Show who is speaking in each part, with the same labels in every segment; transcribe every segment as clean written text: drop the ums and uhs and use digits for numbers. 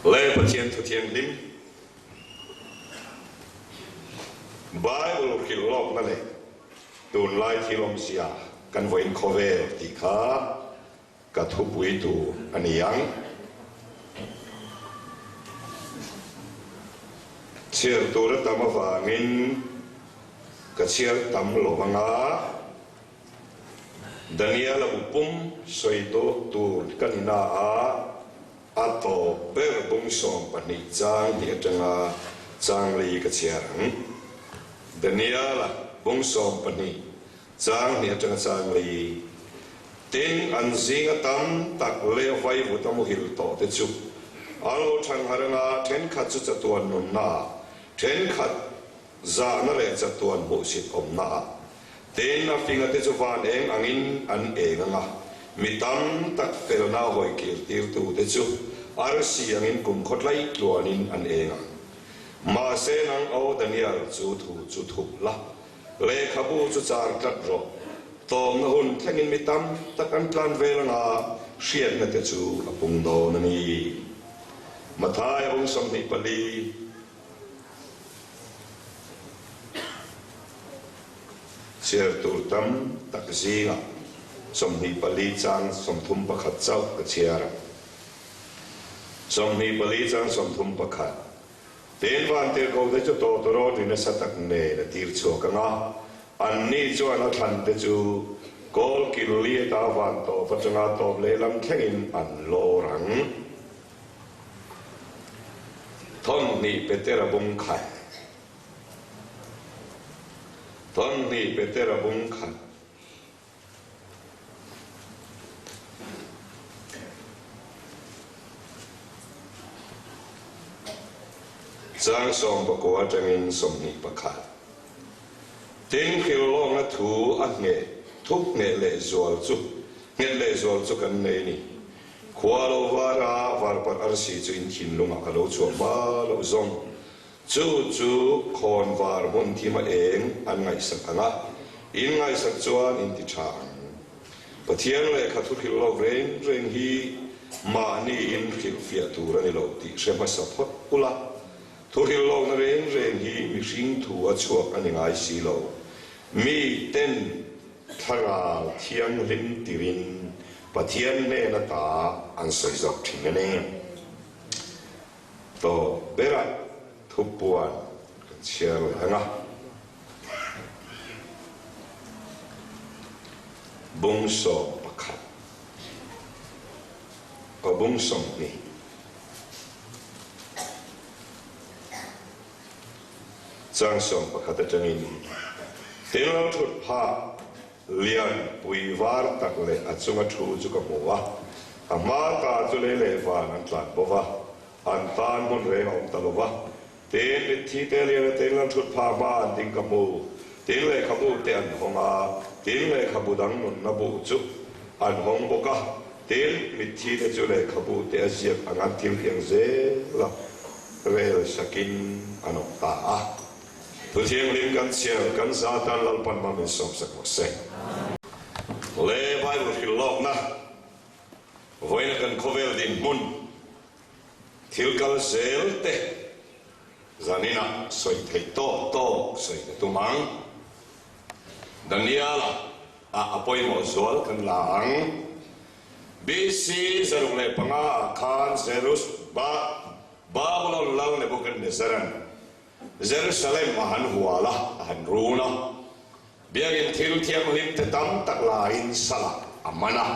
Speaker 1: Le Pathian Thu Thianghlim, Bible hrilh lawkna leh tunlai thil awmzia kan vawiin khawvel tih kha ka thupui tur a ni ang. Chhiar tur a tam avangin ka chhiar tam lo anga. Daniel-a bu pum sawi dawt tur ka ni na a, a tawp ber bung 12 chang tih atanga chang li ka chhiar ang. Daniel-a bung 12 chang hnih atanga chang li. Tin, an zinga tam tak leh vaivut a muhil tawh te chu an lo thangharh anga thenkhat chu chatuan nunna ah, thenkhat zahna leh chatuan hmuhsit awmna ah Tin, a finga te chu van eng angin an eng ang a, mi tam tak felna hawi kir tirtu te chu arsi angin kum khaw tlai tluanin an eng ang. Mahse nang aw Daniel chu thu chu thup la, lehkhabu chu char tlat rawh. Tawmna hun thlengin mi tam tak an tlan vel ang a, hriatna te chu a pung dawn a ni. Matthai a bung 24. Chhiar tur tam tak zingah 24 chang 31 chauh ka chhiar a. 24 chang 31. Tin vantirhkoh te chu tawtawrawt ri nasa tak nen a tir chhuak ang a, anni chuan a thlan te chu kawl kil li ata van tawp atanga tawp lehlam thlengin an lawr ang. Thawnhnih Petera bung khat. Thawnhnih Petera bung khat. Chang 19 atangin 21. Tin, hrilhlawkna thu a ngheh thup ngheh lehzual chu nghet lehzual chu kan nei ni. Khua lo var a, varparh arsi chu in thinlungah a lo chhuah hma loh zawng. Chu chu khawn var hmun thim a eng an ngaihsak ang a, in ngaihsak chuan in ti tha ang. Pathian lehkha thu hrilh lo reng reng hi mahni in hrilhfiah tur a ni lo tih hre hmasa phawt ula, thu hrilh lohna reng reng hi mihring thu a chhuak a ni ngai si lo. Mi ten Thlarau Thianghlim tirin Pathian hnen ata an sawi zawk thin a ni. Tawp berah thupuan kan chhiar leh ang a. Bung 11 aw bung 20. Chang 11 atangin tin lo thut phah lian pui var tak leh a chunga thu chu ka hmu a, a hma ta chu lei leh van an tlan bo va, an tan hmun reng a awm ta lo va. Tin, mitthi te lian a tin lo thut phah hma an ding ka hmu, tin lehkhabu te an hawng a, tin lehkhabu dang nunna bu chu an hawng bawk a, Tin, mitthi te chu lehkhabu te a ziak anga thil hiang zel a, rel sakin an awm ta a. Thuthianghlim kan chhiar kan za tan Lalpan hma min sawmsak rawh se. Le Bible hrilh lawkna, vawiina kan khawvel dinhmun thil kal zel te zaninah sawi theih tawk tawk sawi ka tum ang. Daniel-a a a pawimawh zual kan la ang. BC 605 ah khan Zerus Ba Babulon lal Nebuchadnezzar-a'n Jerusalem a han hual a, a han run a. Biakinn thil thianghlim te tam tak laiin salah a man a.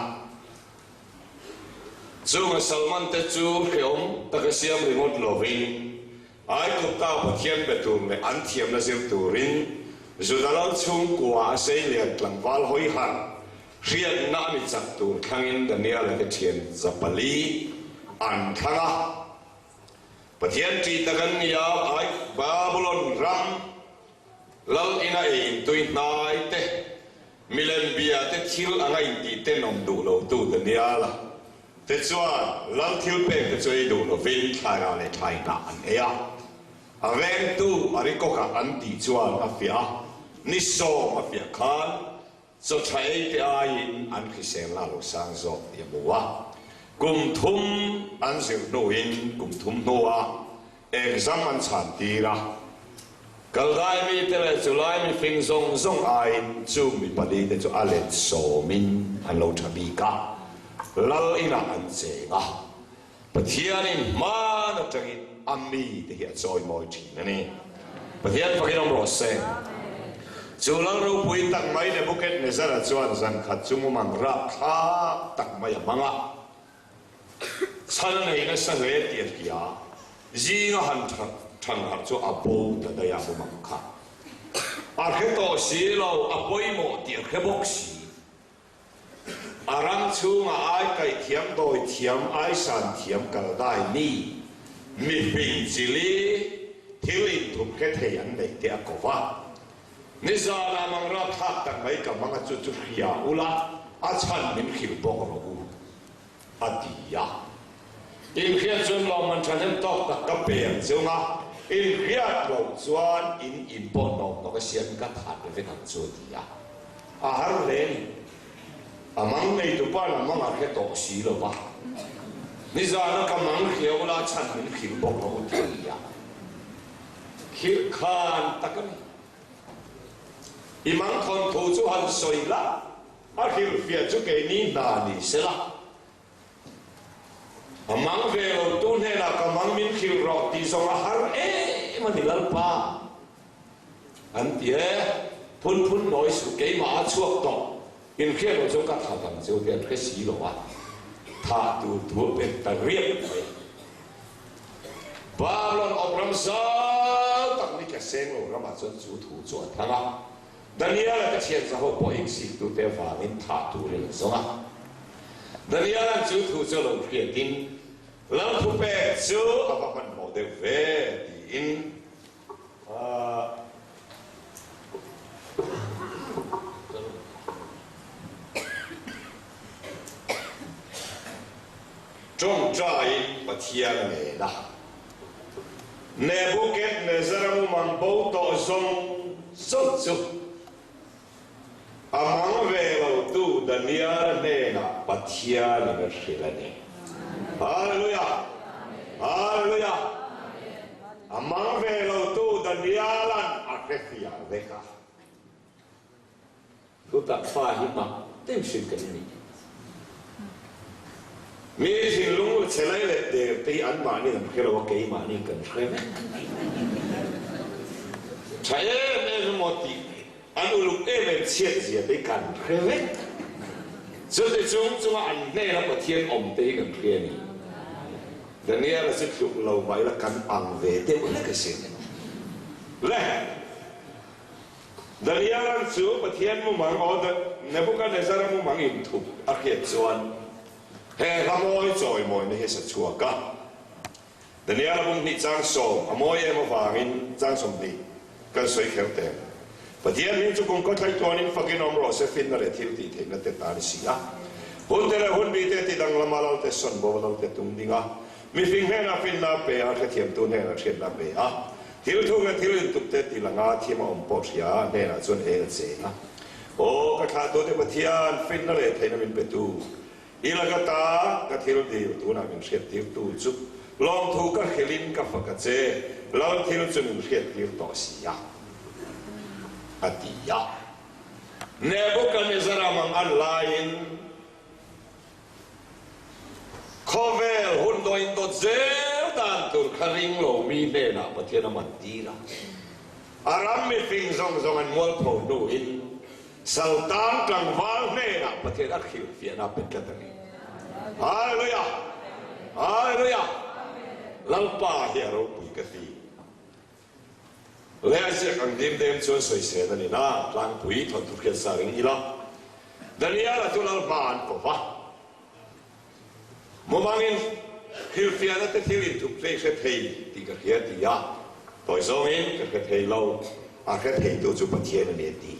Speaker 1: Chunga salman te chu hrehawm taka siam ringawt lovin Aigupta Pathian be tur leh an thiamna zir turin Juda lal chhungkua a seilian tlangval hawi harh hriatna a mi chak tur thlangin Daniel-a te thian 400 an thlang a. Pathian ṭih tak an ni a, Ai Babulon ram lal ina ei intui hnai te, milem bia te thil anga intih tenawm duh lotu Daniel-a te chuan lal thil pek te chu ei duh lovin thlairah leh thlai hnah an ei a. A vengtu a ri kawkah an tih chuan a fiah a, ni 10 a fiah khan chaw tha ei te aiin an hriselna a lo sang zawk tih a hmu a. Kum thum an zir hnuin kum thum hnuah exam an chhan tir a. Kaldai mite leh chulai mifing zawng zawng aiin chung mi palite chu a let sawmin an lo tha bik a, lal inah an cheng a. Pathianin hman atangin a mite hi a chawimawi thin a ni. Pathian fakin awm rawh se. Chu lal ropui tak mai Nebuchadnezzar-a chuan zan khat chu mumang rapthlak tak mai a hmang a. Chhan a nei nasa hle tih a hria. Zinga han than harh chu a bo ta daih a mumang kha. A hre tawh si lo, a pawimawh tih a hre bawk si. A ram chhunga ai kaih thiam, dawi thiam, ai san thiam kal dai mi, mi hming chili thil inthup hre thei an neih te a ko va. Nizanah mang rapthlak tak mai ka hmang a chu chu hria ula, a chhan min hrilh bawk rawh u, a ti a. Inhriat chuan lawmman thahnem tawk tak ka pe ang chung a, inhriat loh chuan in inpawh hnawm hnawk a siam ka that vek ang chu, a ti a. A har hle ni. A mang nei tu pa'n a mang a hre tawh si lo va. Nizana ka mang hriau la chhan min hrilh bawk rawh u ti a ni a. Khirh khan tak a ni. I mang thawnthu chu han sawi la, a hrilhfiah chu keini hna ni se la. A mang ve lo tu hnenah ka mang min hrilh rawh tih zawng a har em a ni Lalpa. An ti e, phun phun nawi suh keimah a chhuak tawh, inhriat loh chuan ka that ang cheu te an hre si lo a, thah tur thu a pek ta riap mai. Babylon awp ram zau tak ni tla seng lo ramah chuan chu thu chu a thang a, Daniel-a te thian zaho pawh insiktute avangin thah turin an zawng a. Daniel-a'n chu thu chu a lo hriatin, Lal thupek chu a va hmanhmawh deuh ve, tiin a Ṭawngṭaiin Pathian a ngen a. Nebuchadnezzar-a mumang bo tawh zawng zawng chu a mang ve lotu Daniel-a hnenah Pathianin a hrilh a ni. Hallelujah! Hallelujah! A mang ve lotu Daniel-a'n a hrefiah vek a. Chutah fa hi mak deuh hrim kan ni. Mi thinlung la che lai leh der te hi anmahni an hre lo a, keimahni kan hre vek. Tha em em emaw tih an uluk em em chhiat zia te hi kan hre vek. Chuti chung chunga an hnena Pathian awm te hi kan hria a ni. Daniel-a chu tluk lo mah ila kan ang ve deuh hlek asin. Le! Daniel-a'n chu Pathian mumang aw Nebuchadnezzar-a mumang inthup a hriat chuan he hla mawi chawimawina hi a sa chhuak a. Daniel-a bung hnih chang sawm a mawi em avangin chang 20 kan sawi kher teh. Pathian hming chu kum khawthlai tuanin fakin awm rawh se finna leh thil tih theihna te ta a ni si a. Hun te leh hun bi te ti danglama lal te sawn bo lal te tum ding a, mifing hnenah finna a pe a, hrethiamtu hnenah hriatna a pe a. Thil thuk leh thil intup te ti langa thiam a awm pawh hria a hnenah chuan eng a cheng a. Aw, ka thlahtute Pathian, finna leh theihna min petu, i laka ta ka thil dil tunah min hriattirtu chu lawmthu ka hrilhin ka fak a che, Lal thil chu min hriattir tawh si a, a ti a. Nebuchadnezzar-a mang an laiin, Khawvel hun dawin dawt zel dan tur kha ring lo mi hnenah Pathian a man tir a. A ram mifing zawng zawng an mualpho hnuin Saltan tlangval hnenah Pathian a hrilhfiahna a pe tlat a ni. Hallelujah! Hallelujah! Lalpa hi a ropui ka ti. Leh a ziak ang dim dem chuan sawisel a ni na, tlangpui thawnthu hriat sa ring ila. Daniel-a chu lal hma an ko va. Mumangin hrilhfiahna te thil inthup hlei hre thei tih ka hria ti a, tawi zawngin ka hre thei lo, a hre theitu chu Pathian a ni a ti.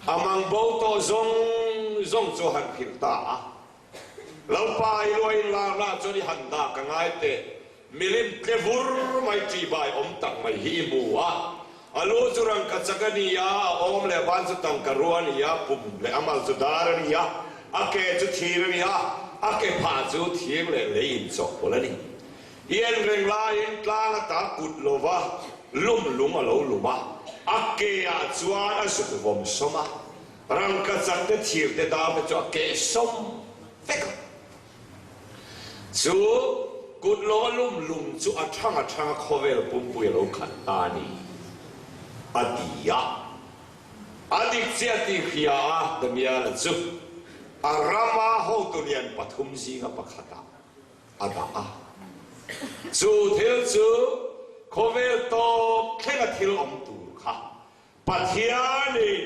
Speaker 1: A mang bo tawh zawng zawng chu a han hrilh ta a. Lalpa i luain larna chuan i han dah ka ngai teh. Milim tle vur mai ṭihbai awm tak mai hi i hmu a. A lu chu rangka chak a ni a, a awm leh ban chu tangka rua a ni a, pum leh a mal chu dar a ni a, a ke chu thir a ni a. a kephah chu thir leh lei inchawhpawlh a ni. I en reng laiin tlang ata kut lova lum lung a lo lum a, a ke-ah chuan a zuk vawm sawm a, rangkachak te thir te dar te chu a keh sawm vek a. Chu kut lova lum lung chu a thang a thang a khawvel pumpui a lo khat ta a ni, a ti a. A dik chiah tih hria a Daniel-a chu a rama hotu lian pathum zinga pakhatah a dah a. Chu thil chu khawvel tawp thlenga thil awm tur kha Pathianin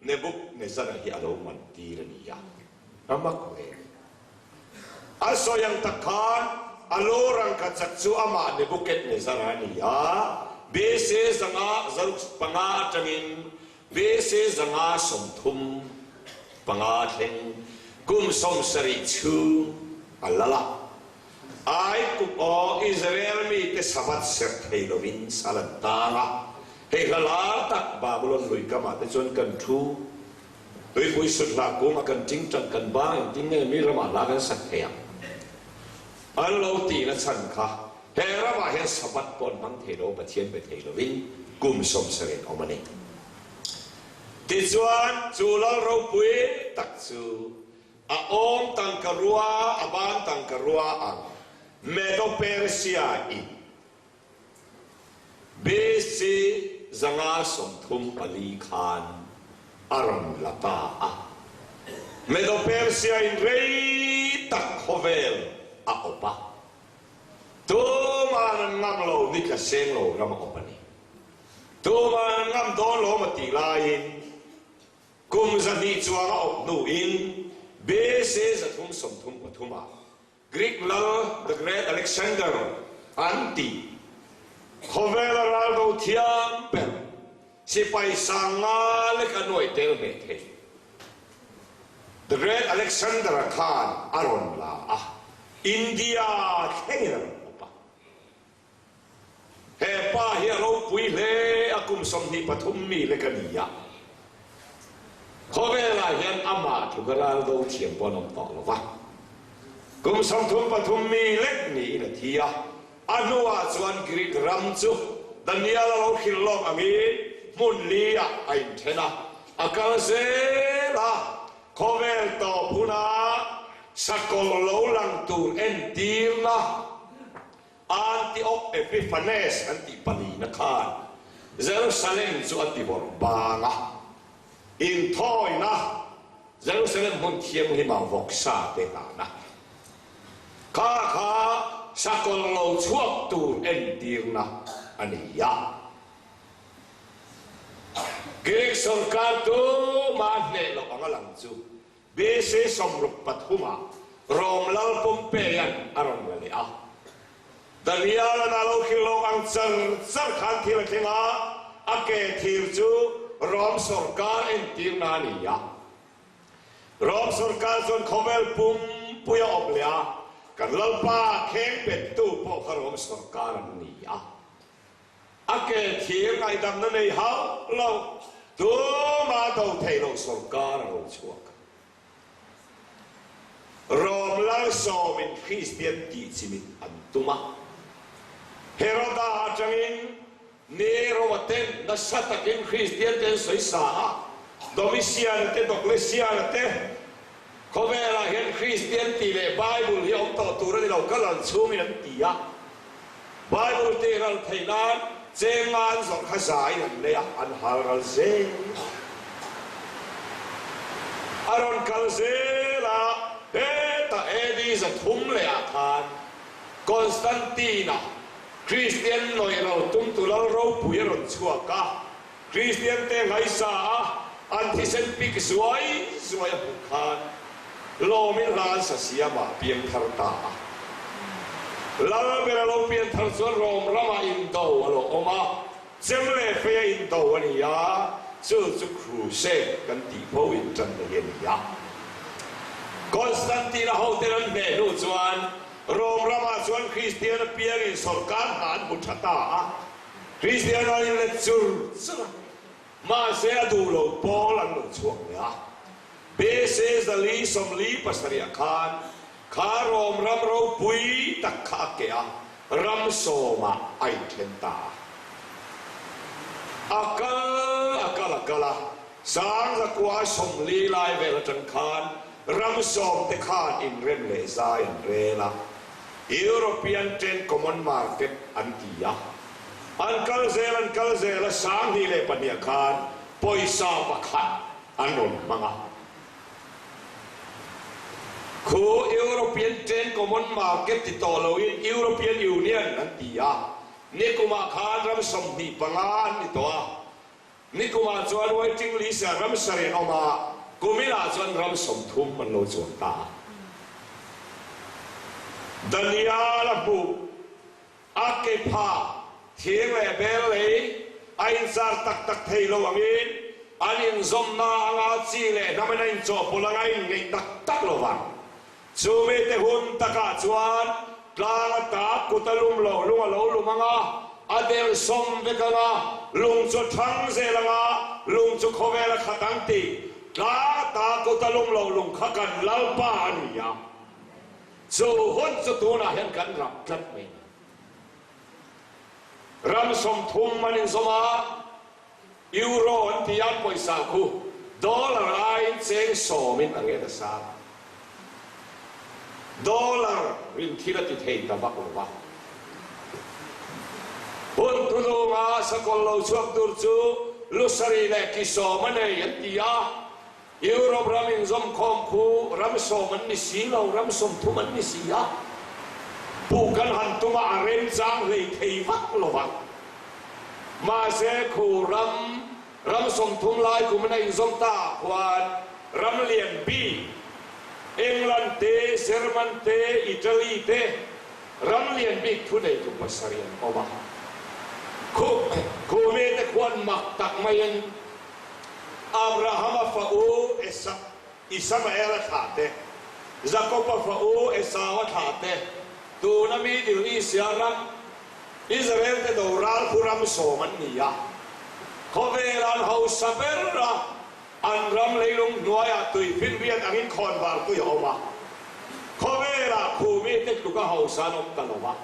Speaker 1: Nebuchadnezzar-a hi a lo man tir a ni a, a mak hle. A sawi ang tak khan a lu rangkachak chu amah Nebuchadnezzar-a a ni a, BC 165 atangin BC 135 thleng kum 70 chhung a lal a. Aikup aw Israel mite Sabbath serh thei lovin sal an tang a, hei hla lar tak Babylon lui kamah te chuan kan thu, tuipui sut hla kungah kan tingtang kan bang engtin nge mi ramah hla kan sak thei ang? An lo tihna chhan kha he ramah hian Sabbath pawh an hmang thei lo, Pathian be thei lovin kum 70 awm a ni. Tichuan chu lal ropui tak chu A awm tangka rua, a ban tangka rua ang Medo-Persia in BC 134 khan a rawn la ta a. Medo-Persia in rei tak khawvel a awp a. Tuman an ngam lo ni tla seng lo ram a awp a ni. Tuman an ngam dawn lo maw tih laiin Kum 200 chuang a awp hnuin BC 333 ah Greek lal The Great Alexander an tih khawvela raldo thiam ber sipai sanga lek a nuai tel hmeh thei The Great Alexander-a khan a rawn la a, India thlengin a rawn awp a. He pa hi a ropui hle a, kum 23 mi lek a ni a. Khawvelah hian amah tluka ral do thiam pawh an awm tawh lo va. Kum 33 mi lek niin a thi a. A hnuah chuan Greek ram chu Daniel a lo hrilh lawk angin hmun li-ah a inthen a, a kal zel a. Khawvel tawp huna sakawlh lo lang tur entirna Antioch Epiphanes an tih palina khan Jerusalem chu a ti bawrh bang a, inthawina Jerusalem hmun thianghlim ah vawksa te hlan a, kha kha sakawlh lo chhuak tur entirna a ni a. Greek sorkar tumah hneh loh ang a lang chu BC 63 ah Rom lal Pompeian a rawn la leh a. Daniel-a'n a lo hrilh lawk ang char char khan thil a thleng a, a ke thir chu Rom sorkar entirna a ni a. Rom sorkar chuan khawvel pumpui a awp leh a, kan Lalpa kheng pettu pawh kha Rom sorkar an ni a. A ke thir ngaihdamna nei hauh lo, tuma do theih loh sorkar a lo chhuak a. Rom lal sawmin Kristian tih chimit an tum a. Heroda atangin Nero-a ten nasa takin Kristian te an sawisa a, Domitian-a te, Diocletian-a te, khawvelah hian Kristian tih leh Bible hi awm tawh tur a ni lo, ka lal chhungin an ti a. Bible tih ral theih nan chenga an zawrh kha zaiin an lei a, an hal ral zel a. A rawn kal zel a, hetah AD 300 leh ah khan Constantine-a Kristian nawih ral tumtu lal ropui a rawn chhuak a, Kristian te ngaisa a an thisen pik zuai zuai a hmuh khan lawmin hla an sa siam ah piang thar ta a. Lal ber a lo pian thar chuan Rom ramah indo a lo awm a, chem leh fei a indo a ni a, chu chu Crusade kan tih fo intanna hi a ni a. Constantine-a hoten an hneh hnu chuan Rom ramah chuan Kristian apiangin sawrkar hna an hmu tha ta a. Kristian an inlet chur chur a, mahse a duh lo pawl an lo chhuak leh a. BC 447 khan kha Rom ram ropui tak kha a keh a, ram sawmah a inthen ta a. A kal a kal a kal a, 1940 lai vel atang khan ram sawmte khan inrem leh zai an rel a, European Ten Common Market an ti a. An kal zel an kal zel a, 2002 khan pawisa pakhat an rawn hmang a. Khu European Ten Common Market ti tawh loin European Union an ti a. Nikumah khan ram 25 an ni tawh a. Nikumah chuan waiting list-ah ram sarih an awm a, kuminah chuan ram 30 an lo chuan ta a. Daniel-a hmuh a ke phah thing leh bel lei a inchar tak tak thei lo angin an inzawmna anga chi leh hnamin a inchawhpawlh anga a inngeih tak tak lo vang. Chumi te hun takah chuan tlang ata kut a lum lo, lung a lo lum ang a, a del sawm vek ang a, lung chu a thang zel ang a, lung chu khawvel a khat ang tih tlang ata kut a lum lo lung kha kan Lalpa a ni a. Chu hun chu tunah hian kan rap tlat mai a ni. Ram 30 an inzawm a. Euro an ti a, pawisa khu dollar aiin cheng sawmin a ngen a sang a. Dollar rin thil a ti thei ta vak lo va. Hun thununga sakawlh lo chhuak tur chu lusari leh ki sawm a nei an ti a. Europe ram inzawmkhawm khu ram sawm an ni si lo, ram 30 an ni si a. Puh kan han tum a, a remchang hlei thei vak lo va. Mahse khu ram, ram 30 lai kumin a inzawm ta ah khuan ram lian bik, England te, German te, Italy te, ram lian bik thuneitu pasarih an awm a. Khu, khu mite khuan mak tak maiin Abrahama fa u Isamaela thlah te, Jakoba fa u Esaua thlah te, tuna Middle East-a ram Israel te do ral khu ram sawm an ni a. Khawvel an hausa ber a, an ram leilung hnuaiah tui finriat angin khawnvar tui a awm a. Khawvelah khu mite tluka hausa an awm ta lo va.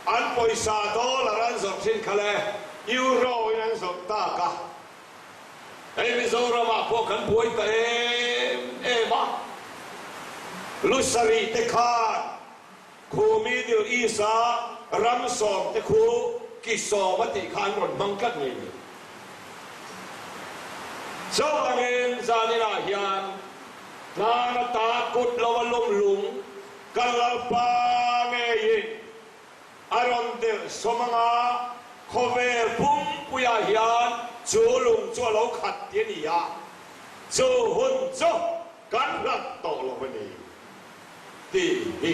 Speaker 1: An pawisa dollar an zawrh thin kha le euro in an zawrh tak a. Hei Mizoramah pawh kan buai ta em em a. Lusarih te khan khu Middle East a ram sawm te khu ki sawm a tih kha an rawn hmang tlat ngei ni. Chuvangin zaninah hian tlang ata kut lo a lum lung Kan Lalpa ngeiin a rawn delh sawm anga khawvel pumpuiah hian chu lung chu a lo khat ti a ni a, chu hun chu kan hlat tawh lo a ni tih hi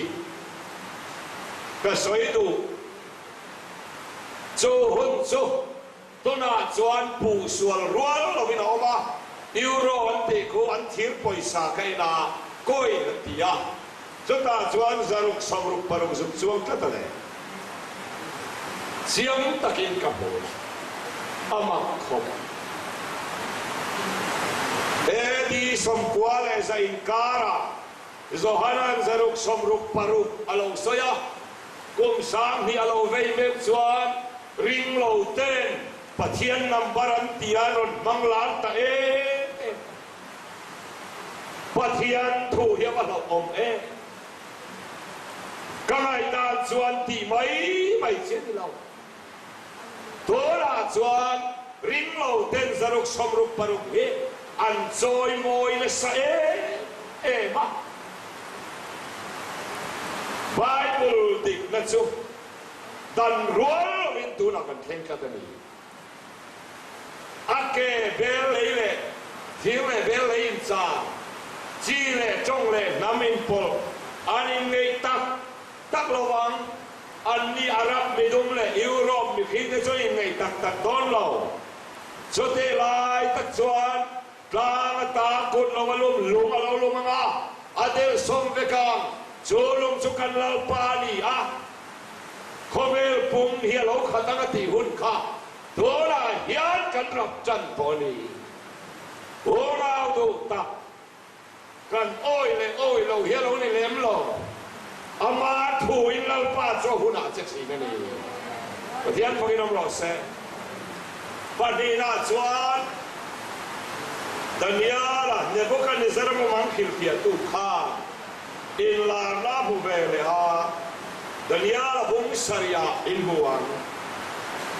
Speaker 1: ka sawi duh. Chu hun chu Tunah chuan puh sual rual lovin a awm a, Euro an tih khu an thir pawisa ka en a, coin an ti a, chutah chuan zaruk sawmruk paruk zuk chuang tlat a le. Chiang takin ka hmu a, a mak khawp. AD 91 inkarah Johanan zaruk 66 a lo sawi a, kum 2000 a lo vei meuh chuan Ring lo ten Pathian number an ti a rawn hmang lar ta em em. Pathian thu hi a va hlauh awm em. Ka ngaihdan chuan tih mai mai chi a ni lo. Tunah chuan ring lo ten 666 hi an chawi mawi nasa em em a. Bible dikna chu Dan rual lovin tunah kan thleng tlat a ni. A ke bel lei leh thir leh bel lei inchar, chi leh tawng leh hnam inpawlh an inngeih tak tak lo vang. Anni Arab midum leh Europe mihring te chu an inngeih tak tak dawn lo. Chutih lai tak chuan Tlang ata kut lo a lum, lung a lo lum ang a, a del sawm vek ang. Chu lung chu kan Lalpa a ni a, khawvel pum hi a lo khat ang a tih hun kha tunah hian kan rap tan tawh a ni. Unau duh tak. Kan awi leh awi lo hi a lo ni lem lo. Ama thuin Lalpa chu a hunah che thin a ni. Pathian fakin awm rawh se. Pahnihna chuan Daniela, Nebuchadnezzar mumang hrilhfiahtu khan inlarna a hmu ve leh a, Daniela bung sarihah inhmu ang.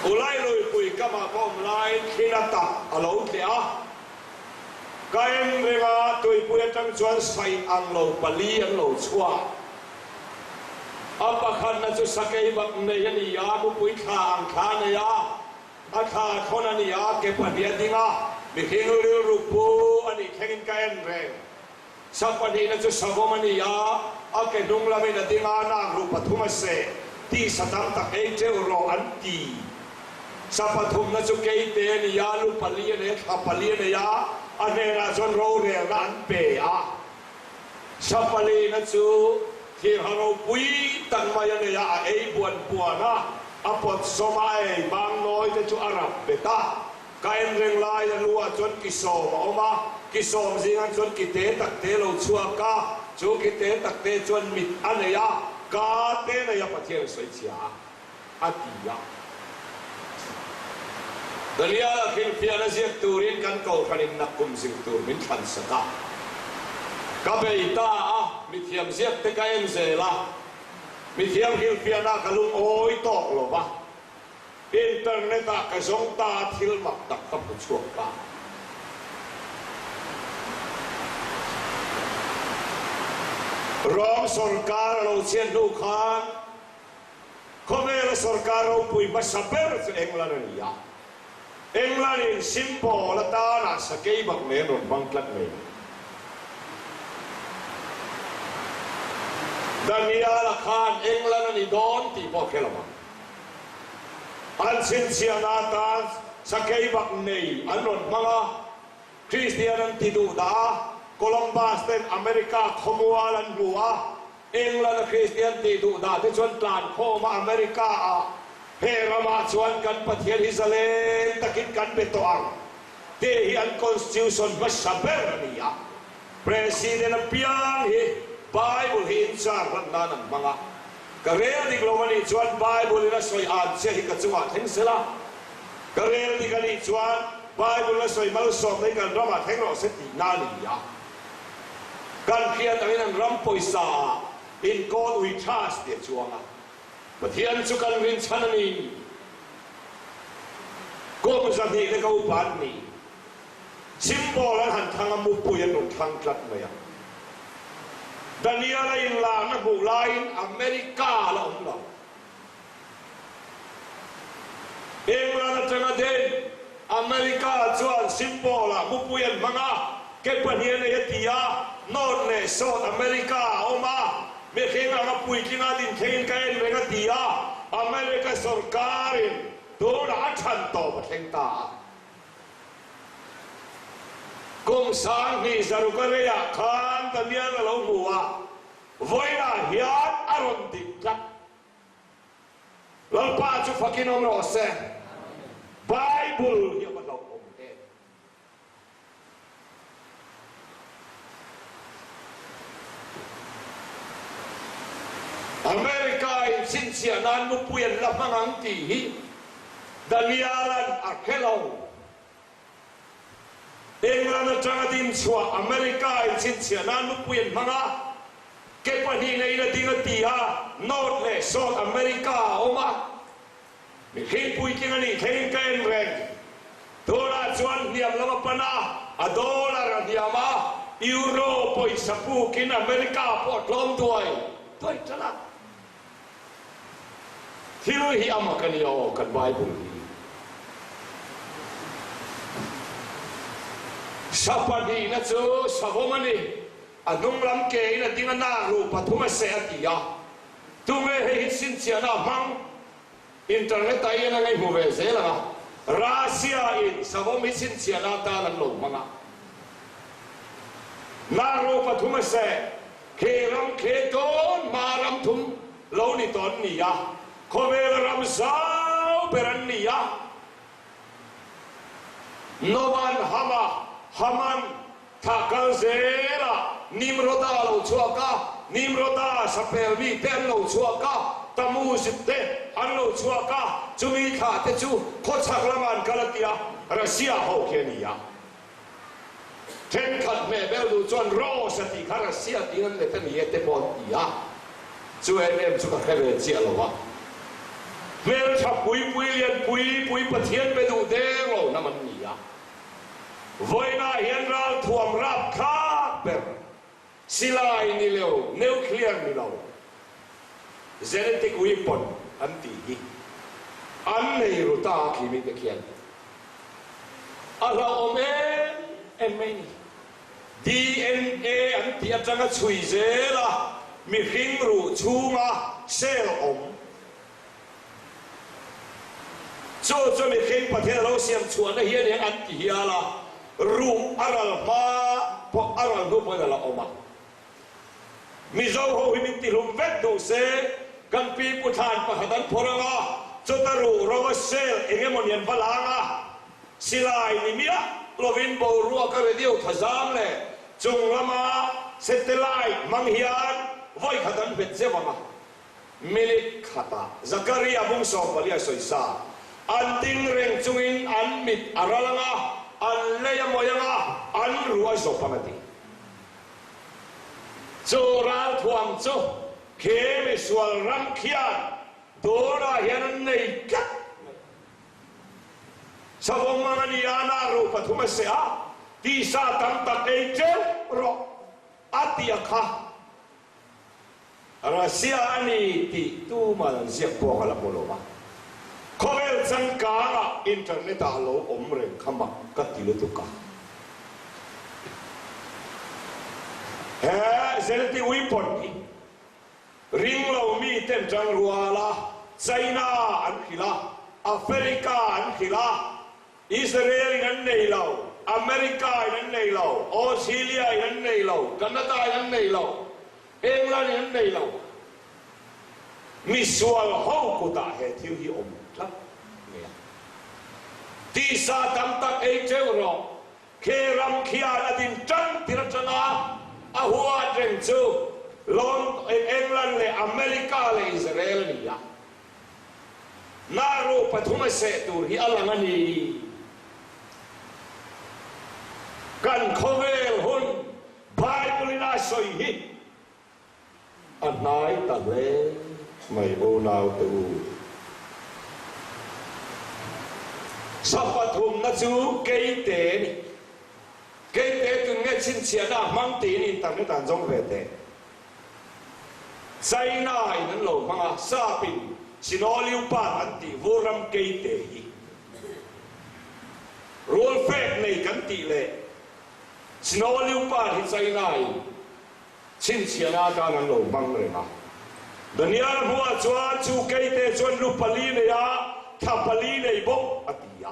Speaker 1: Ulai luipui kamah ka awm laiin thli na tak a lo tleh a. Ka en reng a, tuipui atang chuan sai ang lo pali an lo chhuak. A pakhatna chu sakei bak nei a ni a, mupui thla ang thla a nei a, a thla a thawn a ni a, ke pahnih a ding a, mihring rilru pu a nih thlengin ka en reng. Sa pahnihna chu savawm a ni a, a ke hnung lamin a ding a, nak ruh pathum a seh, tisa tam tak ei teuh rawh an ti. Sa pathumna chu keite a ni a, lu pali a nei a, thla pali a nei a, a hnenah chuan rorelna an pe a. Sa palina chu thirha ropui tak mai a nei a, a ei buan buan a, a pawt sawm a, a ei bang nawi te chu a rap bet a. Ka en reng lai a lu ah chuan ki sawm a awm a, ki sawm zingah chuan ki te tak te lo chhuak a, chu ki te tak te chuan mit a nei a, ka te nei a Pathian a sawi chhia a, a ti a. Daniel-a hrilhfiahna ziak turin kan kohhranin nakkum zir tur min thlan sak a. Ka bei ta a, mithiam ziak te ka en zel a, mithiam hrilhfiahna ka lungawi tawk lo va. Internet ah ka zawng ta a thil mak tak ka hmu chhuak ta. Rom sorkar a lo chhiat hnu khan khawvela sorkar ropui hmasa ber chu England a ni a. England in symbol atana sakei bak nen rawn hmang tlat mai a ni. Daniel-a khan England a ni dawn tih pawh a hre lo ang. An chhinchhiahna atan sakei bak nei an rawn hmang a, Kristian an ti duh dah a, Columbus ten America khawmual an hmu a, England a Kristian tih duh dah te chuan tlan khawm a America ah he ramah chuan kan Pathian hi zalen takin kan be tawh ang tih hi an constitution hmasa ber a ni a. President apiang hi Bible hi in char hlat nan an hmang a. Ka rel dik lo a nih chuan Bible in a sawi an che hi ka chungah thleng sel a, ka rel dik a nih chuan Bible in a sawi malsawmna hi kan ramah thleng rawh se tihna a ni a. Kan hriat angin an ram pawisa ah in God we trust tih a chuang a. Pathian chu kan rinchhan a ni. Kum 200 leka upa an ni. Symbol an han thlang a, mupui an rawn thlang tlat mai a. Daniel-a inlarna hmuh laiin America a la awm lo. England atanga den America chuan symbol-ah mupui an hmang a, ke pahnih a nei a ti a, North leh South America a awm a, mihring anga puitlinga din thlengin ka en reng a ti a, America sawrkarin tunah a chhan tawp a thleng ta a. Kum 2000 zaruk a reiah khan Daniel a lo hmu a, vawiinah hian a rawn dik tlat. Lalpa chu fakin awm rawh se. Bible hi a va hlauhawm em. America in chhinchhiah nan mupui an la hmang ang tih hi Daniel-a'n a hre lo. England atanga din chhuah America in chhinchhiah nan mupui an hmang a, ke pahnih neiin a ding a ti a, North leh South America a awm a. Mihring puitling a nih thlengin ka en reng. Tunah chuan hniam lam a pan a, a dollar a hniam a, euro pawisa pukin America pawh a tlawm duai duai ṭalh a. Thil hi a mak a ni aw kan Bible hi. Sa pahnihna chu savawm a ni, a hnung lam ke in a ding a nak ruh pathum a seh a ti a. Tunge hei hi chhinchhiahna a hmang? Internet ah hian a ngaihmu ve zel ang a, Russia in savawm hi chhinchhiahna atan an lo hmang a. Naro pathum a seh, khi ram khi tawn hma ram thum lo ni tawh an ni a, khawvela ram zau ber an ni a. Novan Hama, Haman. Thah kal zelah Nimroda a lo chhuak a, Nimroda sapel mite an lo chhuak a, Tammuz te an lo chhuak a, chumi thlah te chu khawchhak lamah an kal a ti a, Russia ho khi a ni a. Thenkhat hmeh bel duh chuan Rose a tih kha Russia tiin an let a ni e te pawh an ti a, chu em em chu ka hre ve chiah lo a. Hmeltha pui pui lian pui pui Pathian be duh der lo hnam an ni a. Vawiinah hian ralthuam rapthlak ber, silai ni lo, nuclear ni lo, genetic weapon an tih hi an nei ru ta a khi mite khian a hlauhawm em em mai ni. DNA an tih atanga chhui zela mihring ruh chhunga cell awm Chu chu mihring Pathian a lo siam chhuahna hi a ni an ti hial a, ruh a ral hma pawh a ral hnu pawhin a la awm a. Mizo ho hi min tihlum vek duh se, kan pi pu thlan pakhat an phawrh ang a, chuta ruh ro a sel eng emaw ni an va lang a, silai ni miah lovin boruak a radio thazam leh chung lama satellite hmang hian vawikhat an hmet zeuh ang a. Minute khatah Zakaria bung 14 a sawi sa. An ding reng chungin an mit a ral ang a, an lei a mawi ang a, an ruh a zawp ang a ti. Chu ralthuam chu khi misual ram khian tunah hian an nei tlat mai. Savawm ang a ni a, na ruh pathum a seh a, tisa tam tak ei teuh rawh a ti a kha. Russia a ni tih tuman an ziak pawh ka la hmu lo a, khawvel changkangah internet ah a lo awm reng kha mak ka ti lutuk a. He Zelti weapon hi ring lo mi ten tangrual a, China an hrilh a, Africa an hrilh a, Israel in an nei lo, America in an nei lo, Australia in an nei lo, Canada in an nei lo, England in an nei lo. Misual ho kutah he thil hi awm tlat mai a. Tisa tam tak ei teuh rawh. Khi ram khian a din tan tir atanga a huat reng chu Lon, England leh America leh Israel a ni a. Naru pathum a seh tur hi a lang a ni. Kan khawvel hun Bible in a sawi hi a hnai ta hle mai unaute u. Sa pathumna chu keite a ni. Keite tun nge chhinchhiahna a hmang tiin internet ah an zawng ve teh. China in an lo hmang a, sap in Sinoliupat an tih vur ram keite hi rul fek nei kan tih leh Sinoliupat hi China in chhinchhiahna atan an lo hmang reng a. Daniel hmuah chuan chu keite chuan lu pali nei a, thla pali nei bawk a ti a.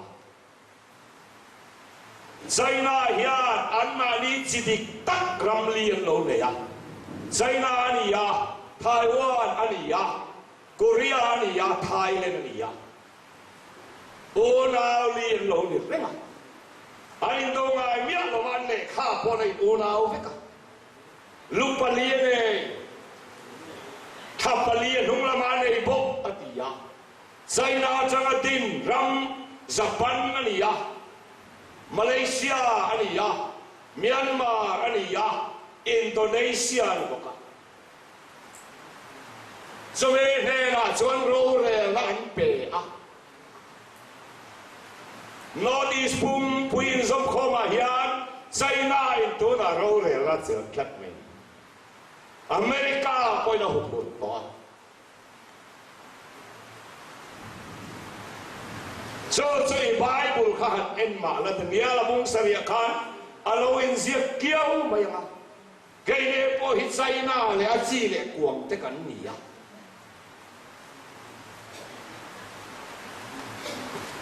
Speaker 1: China hian anmahni chi dik tak ram li an lo nei a, China a ni a, Taiwan a ni a, Korea a ni a, Thailand a ni a. Unau li an lo ni reng a, an indo ngai miah lo a, an lehkha pawh an in unau vek a. Lu pali a nei, thla pali a hnung lamah a nei bawk a ti a. China atanga din ram Japan a ni a, Malaysia a ni a, Myanmar a ni a, Indonesia a ni bawk a. Chumi hnenah chuan rorelna an pe a. North East pumpui inzawmkhawmah hian China-in tunah rorelna a chelh tlat mai. America pawhin a huphurh tawh a. Chu chu i Bible kha han en mah la Daniel a bung sarih khan a lo inziak kiau mai ang a. Keini pawh hi China leh a chi leh kuang te kan ni a.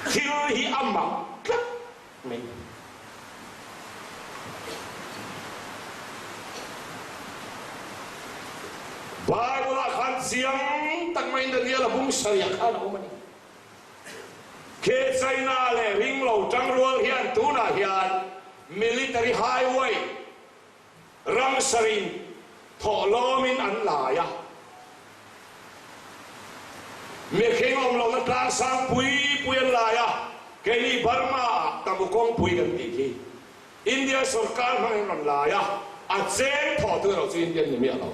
Speaker 1: Thil hi a mak tlat mai. Bible ah khan chiang tak maiin Daniel a bung sarih ah khan a awm a ni. Khi China leh ringlo tangrual hian tunah hian. Military Highway ram sarih thawhlawmin an lai a. Mihring awm lohna tlang sang pui pui an lai a, keini Burma ah Tamu kawngpui kan tih khi India sorkar hmangin rawn lai a, a cheng thawhtu erawh chu Indian ni miah lo.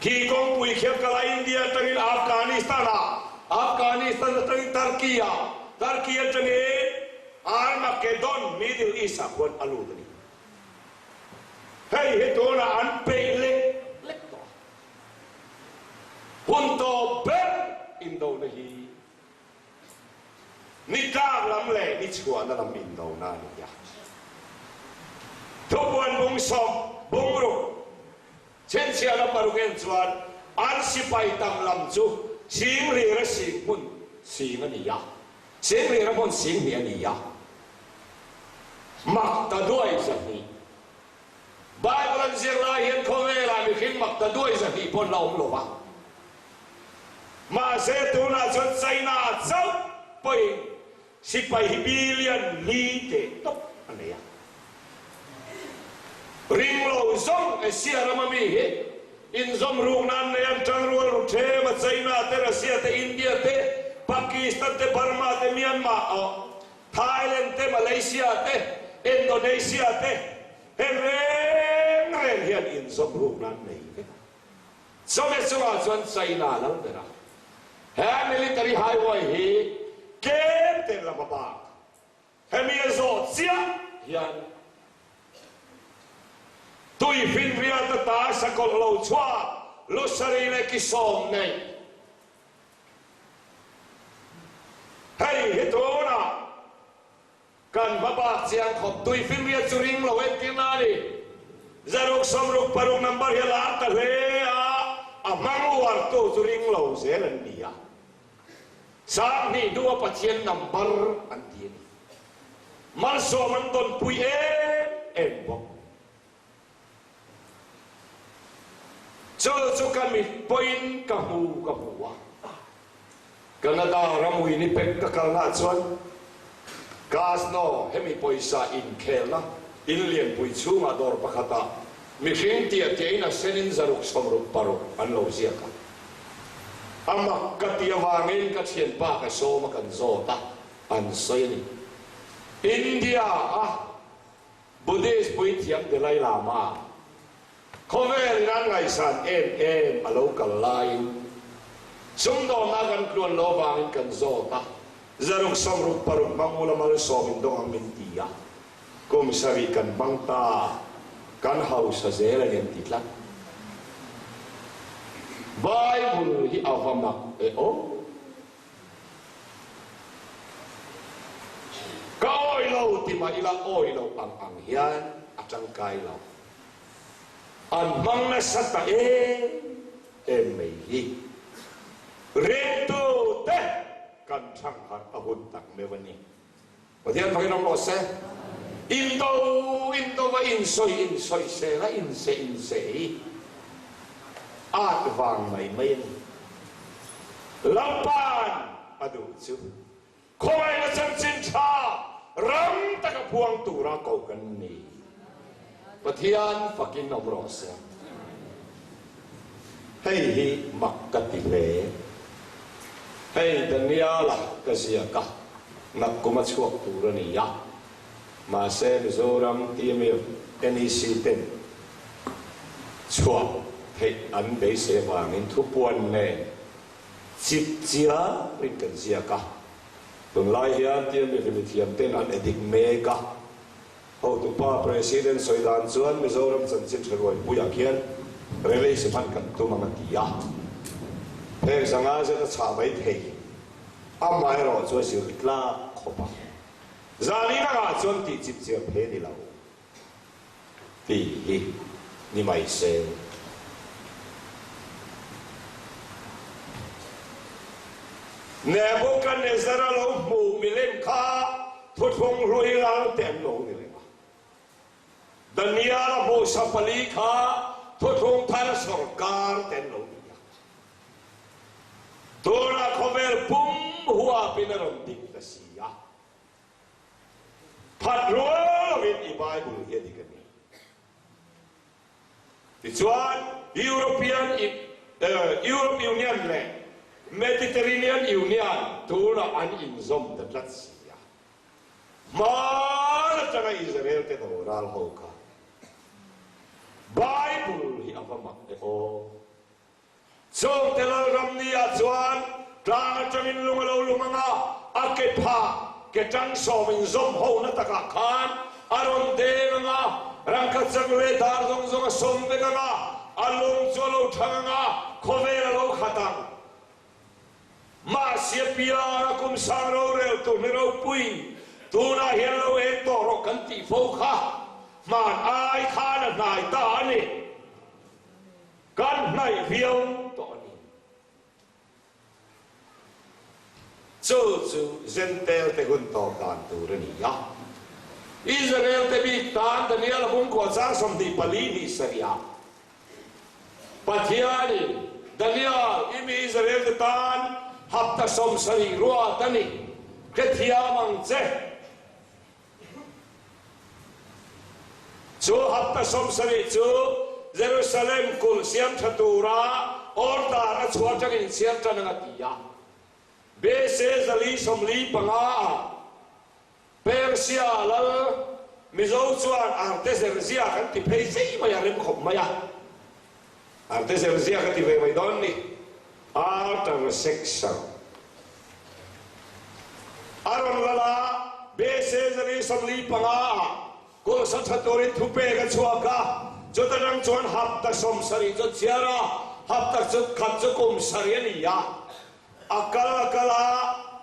Speaker 1: Khi kawngpui khi a kal a, India atangin Afghanistan ah, Afghanistan atangin Turkey ah, Turkey atangin Armageddon Middle East ah khuan a lut a ni. Hei hi tunah an peih lek lek tawh a. Hun tawp ber indona hi ni tlak lam leh ni chhuahna lam indona a ni a. Thupuan bungsawm bungruk chhinchhiahna paruk en chuan an sipai tam lam chu singrir a sing hmun sing a ni a. Singlir a hmun 20 a ni a. Makta duai 200. Bible an zir lai hian khawvelah mihring makta duai 200 pawn la awm lo va. Mahse tunah chuan China ah chauh pawhin sipai hi billion li teh tawp a nei a. Ring lo zawng Asia rama mi hi inzawm ruk nan nei an tangrual ru them a, China te, Russia te, India te, Pakistan te, Burma te, Myanmar aw, Thailand te, Malaysia te, Indonesia te heng reng reng hian inzawm ruk nan nei vek a. Chawhmeh chungah chuan China lal ber a, he military highway hi tlem te lama bak Hemi a zawh chiah hian tuifinriat ata sakawlh lo chhuak lusari leh kisawm nei hei hi tunah kan hma bak chiang khawp tuifinriat chu ring lo entirna a ni. 666 number hi a lar ta hle a, a hmang uartu chu ring lo zel an ni a. 2000 hnua Pathian number an ti a ni. Malsawm an dawnpui em em bawk. Chu chu ka mit pawhin ka hmu ka hmu a. Canada ram Winnipeg ka kalnaah chuan Casino hemi pawisa inkhelna in lianpui chhungah dawr pakhatah mihring tiah tiahin a senin 666 an lo ziak a. A mak ka ti avangin ka thianpa ka sawm a kan zawt a, an sawi a ni. India a Buddhist puithiam Dalai Lama khawvel in an ngaihsan em em a lo kal laiin sumdawnna kan tluan lo avangin kan zawt a, 666 hmang ula malsawm in dawng ang min ti a, kum sarih kan hmang ta, kan hausa zel a ni an ti tlat. Bible hi a va mak e aw. Ka awi lo ti mah ila awi lo ang ang hian a tangkai lo. An hmang nasa ta em em mai hi. Ringtu te kan thangharh a hun tak meuh a ni. Pathian fakin awm rawh se. Indo indo va insawi insawi sel a inse inse hi at vang mai mai a ni. Lalpa'n a duh chu khawngaihna chanchin tha ram taka phuang tura koh kan ni. Pathian fakin awm rawh se. Hei hi mak ka ti hle. Hei Daniel-a ka ziak a, nakkum a chhuak tur a ni a. Mahse Mizoram TMF NEC ten chhuah theih an beisei avangin thupuan nen chip chiarin kan ziak a. Tunlai hian TMF mithiam ten an edit mek a. Hotupa President sawi dan chuan Mizoram chanchin tha ruaipuiah khian release hman kan tum ang a ti a. Heng zanga zet a chhah mai thei. Amaherawh chu a zir tlak khawp a. Zan in angah chuan tih chip chiar phei a ni lo tih hi ni mai se. Nebuchadnezzar-a lo hmuh milem kha Thuthlung hlui lal te an lo ni reng a. Daniel-a hmuhsa pali kha thuthlung thar sawrkar te an lo ni a. Tunah khawvel pum huapin a rawn ding ta si a. Phat rual lovin i Bible hi a dik a ni. Tichuan, European Europe Union leh Mediterranean Union tunah an inzawm ta tlat si a. Hmaan atanga Israel te doral ho kha Bible hi a va mak e aw. Chawngte Lalram ni ah chuan tlang atangin lung a lo lum ang a, a ke phah ke tang sawm inzawm ho na takah khan a rawn deng ang a, rangkhat chak leh dar zawng zawng a sawm vek ang a, a lung chu a lo thang ang a, khawvel a lo khat ang. Mahse pianga kum sang rorel tur ni ropui tunah hian lo eng tawh rawh kan tih fo kha hman ai khan a hnai ta a ni. Kan hnaih viau tawh a ni. Chu chu Jentail te hun tawp dan tur a ni a. Israel te bik tan Daniel a bungkua chang 24 hnih sarih ah Pathianin, Daniel, i mi Israel te tan hapta 70 ruat a ni, hrethiam ang che. Chu hapta 70 chu Jerusalem kulh siam tha tura order a chhuah atangin siam tan ang a ti a. BC 445 ah Persia lal Mizo chuan Artezerzia kan ti phei zei mai a rem khawp mai a. Artezerzia ka ti ve mai dawn ni. Artaxerxes a rawn lal a, BC 445 ah Kulsa tha turin thupek a chhuak a, chuta tang chuan hapta 70 chu a chhiar a, hapta chu khat chu kum sarih a ni a. A kal a kal a,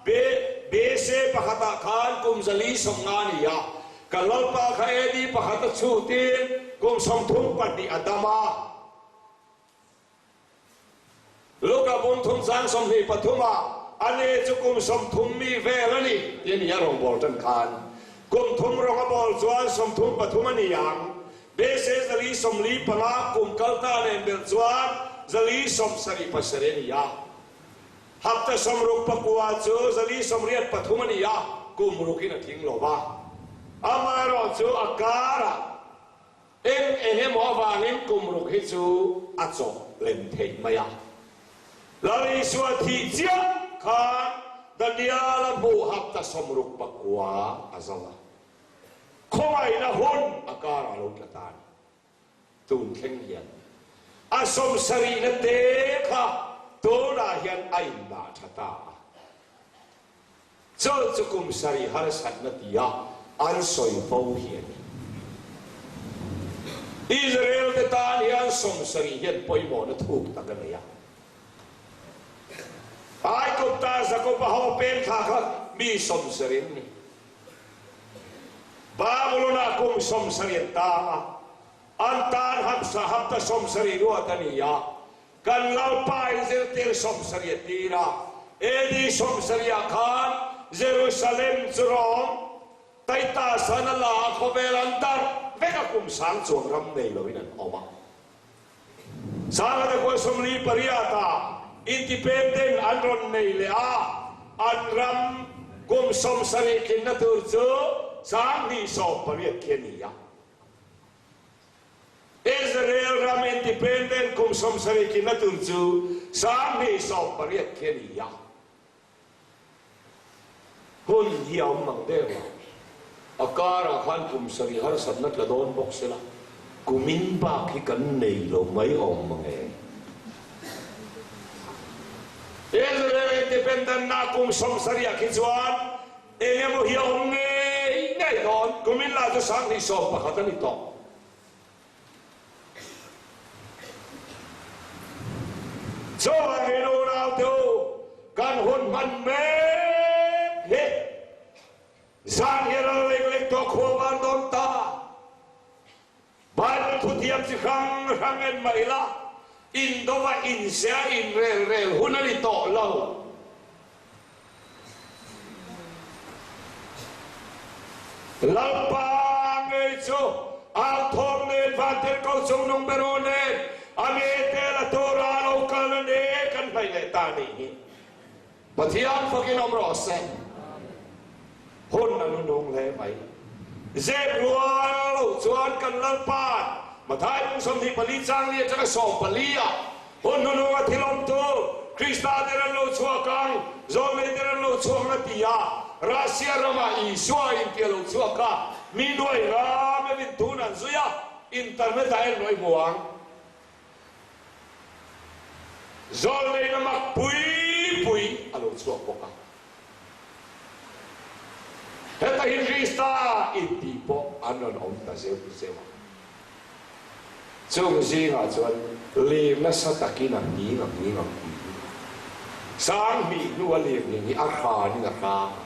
Speaker 1: BC pakhatah khan kum 450 a ni a, kan Lalpa kha AD pakhat a chhutin kum 32 a dam a. Luka bung thum chang 23 ah a ni chu kum 30 mi vel a ni ti a ni a rawngbâwl ṭan khan. Kum thum rawng a bâwl chuan 33 a ni ang. BC 445 kum kal ta nen belh chuan 477 a ni a. Hapta 69 chu 483 a ni a, kum rukin a tling lo va. Amaherawhchu a karah Eng eng emaw avangin kum ruk hi chu a chawh lem theih mai a. Lal Isua thih chiah khan Daniel-a hmuh hapta 69 a zo a. Khawngaihna hun a karah lo tla ta a ni. Tun thleng hian a 70na te kha tunah hian a indah tha ta a. Chu chu kum sarih harsatna tia an sawi fo hi a ni. Israel te tan hian 70 hian pawimawhna thuk tak a nei a. Aigupta Jakoba ho peng thla kha mi 70 an ni. Babylon-ah kum 70 an tang a, an tan hapsa hapta 70 ruat a ni a. Kan Lalpa in zirtir 70 a tir a, AD 70 ah khan Jerusalem chu Rom Titus-an a la a, khawvel an darh vek a, kum sang chuang ram nei loin an awm a. 1148 ah independent an rawn nei leh a, an ram kum 70 tlinna tur chu 2018 khi a ni a. Israel ram independent kum 70 tlinna tur chu 2018 khi a ni a. Hun hi a awm mang der lo. A karah khan kum sarih harsatna tla dawn bawk sela, kumin bak hi kan nei lo mai awm mang e. Israel independent na kum 70 ah khi chuan eng emaw hi a awm ngei ngei dawn, kumin lah chu 2021 a ni tawh. Chuvangin unaute u, kan hun hman mek hi zan hi ral lek lek tawh khua var dawn ta. Bible thuthiam chi hrang hrang en mah ila, indova inzia inrel rel hun a ni tawh lo. Lalpa ngei chu Arthawm nen Vantirhkoh chungnung ber aw nen a mite la tura a lo kal a ni kan hnaih leh ta a nih hi. Pathian fakin awm rawh se. Hun a lu nung hle mai. Zep rual lo chuan kan Lalpa'n Mathai bung 24 chang li atanga 14 ah hun hnununga thil awm tur Krista ten an lo chhuak ang, zawlnei ten an lo chhuak ang a ti a, Russia ramah Isua inti a lo chhuak a, mi nuai ram evin tun an zui a, internet ah en rawih hmu ang. Zawlneina mak pui pui a lo chhuak bawk a. Heta hi Krista intih pawh an rawn awm ta zeuh zeuh a. Chung zingah chuan lir nasa takin a nghing a nghing a nghing. 2000 hnu a lir nghing hi a hranin a hrang a.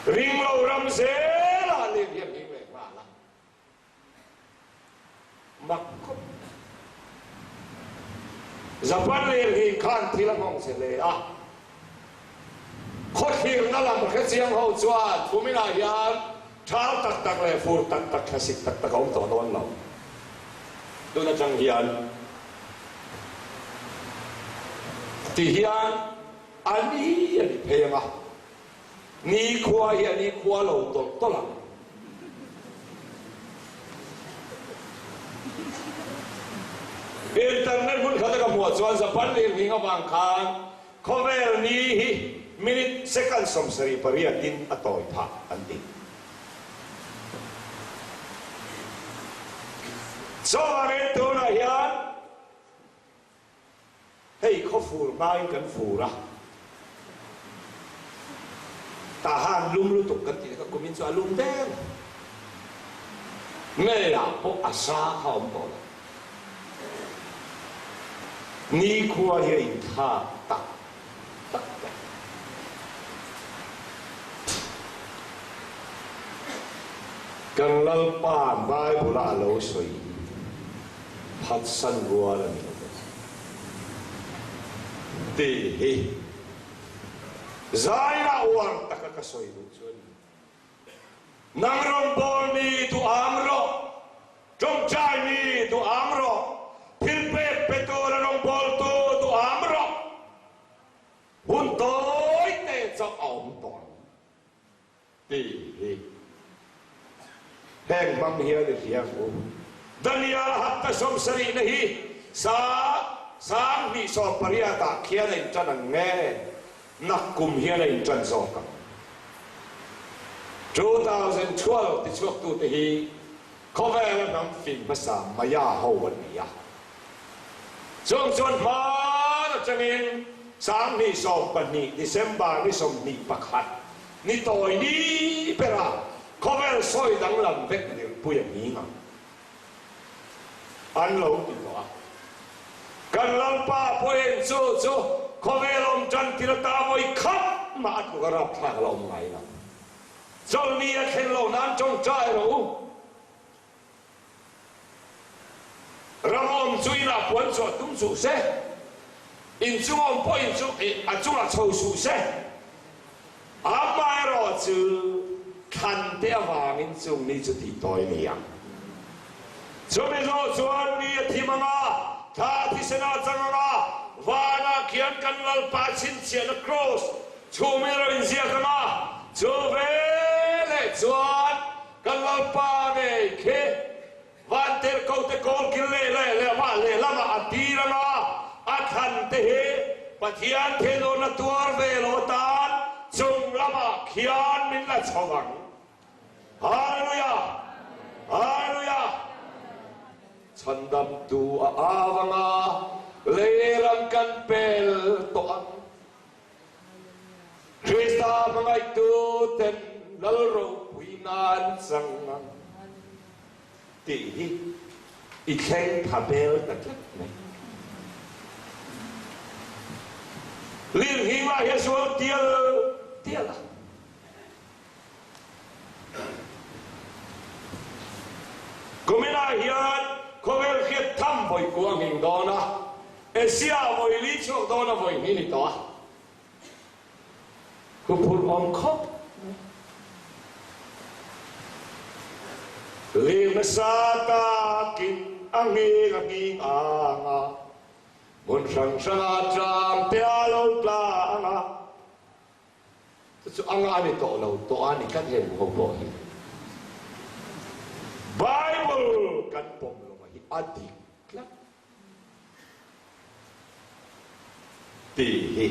Speaker 1: Ringlo ram zelah lir hi a nghing leh nghal a. Mak khawp mai. Japan lirnghing khan thil a nghawng che hle a. Khawthlirna lam hrechiang ho chuan kuminah hian thal tak tak leh fur tak tak thlasik tak tak a awm tawh dawn lo. Tun atang hian ti hian a ni a ni phei ang a. Nikhua hi a nikhua lo tawlh tawlh ang. Internet hmun khata ka hmuh chuan Japan lirnghing avang khan khawvel ni hi minute second 78 in a tawi phah an ti. Chuvangin tunah hian Hei khaw fur hmain kan fur a, tahan lum lutuk kan tih kha kumin chu a lum der. Meiah pawh a sa kha a awm tawh lo. Nikhua hi a inthlak tak tak tawh. Kan Lalpa'n Bible-a a lo sawi hi phatsan rual a ni lo ve. Tih hi zaina uar taka ka sawi duh chu a ni. Nang rawngbâwl mi duham rawh, ṭawngṭai mi duham rawh, thilpek pe tura rawngbâwltu duham rawh. Hun tawi te chauh a awm tawh ang tih hi heng hmang hian i hria ang u. Daniel hapta 70na hi sa 2018 ah khian a inṭan ang nge nakkum hian a inṭan zawk ang? 2012 tichhuaktute hi khawvela hnam fing hmasa Maya ho an ni a. Chung chuan hman atangin 2012 December ni 21 ni tawi ni bera khawvel sawi danglam vek lirpui a nghing ang an lo ti tawh a. Kan Lalpa pawhin chu chu khawvel awm tan tir ata vawi khat mah a tluk a rapthlak a la awm ngai lo. Chawlhni a thlen loh nan tawngtai rawh u. Ram awm chu inah puan chhuah tum suh se, inchung awm pawh in chu a chungah chho suh se. Amaherawh chu thlan te avangin chung ni chu tih tawi a ni ang. Chumi zawh chuan ni a thim ang a, thla a thisen a chang ang a, vanah khian kan Lalpa chhinchhiahna kraws chhum in a rawn inziak ang a, chu veleh chuan Kan Lalpa ngei khi Vantirhkohte kawl kil leh leh lehmah lehlamah a tir ang a, a thlan te hi Pathian thinurna tuar ve lo atan chung lamah khian min la chho ang. Hallelujah! Hallelujah! Chhandamtu a au ang a, lei ram kan pel tawh ang. Krista hmangaihtu ten Lal ropui nan chang ang tih hi i thleng tha bel ta tlat mai. Lirnghing lah hi a zual tial tial a. Kuminah hian khawvel hriat tham vawi ku a nghing dawn a, Asia vawi li chhuak dawn a vawi hnih ni tawh a, huphurh awm khawp mai. Lir nasa takin a nghing a nghing ang a, hmun hrang hrangah tlang te a lo tla ang a. Chu chu anga a ni tawh lo, tawh a ni tlat heng ho pawh hi. kan pawm lo a hi a dik tlat tih hi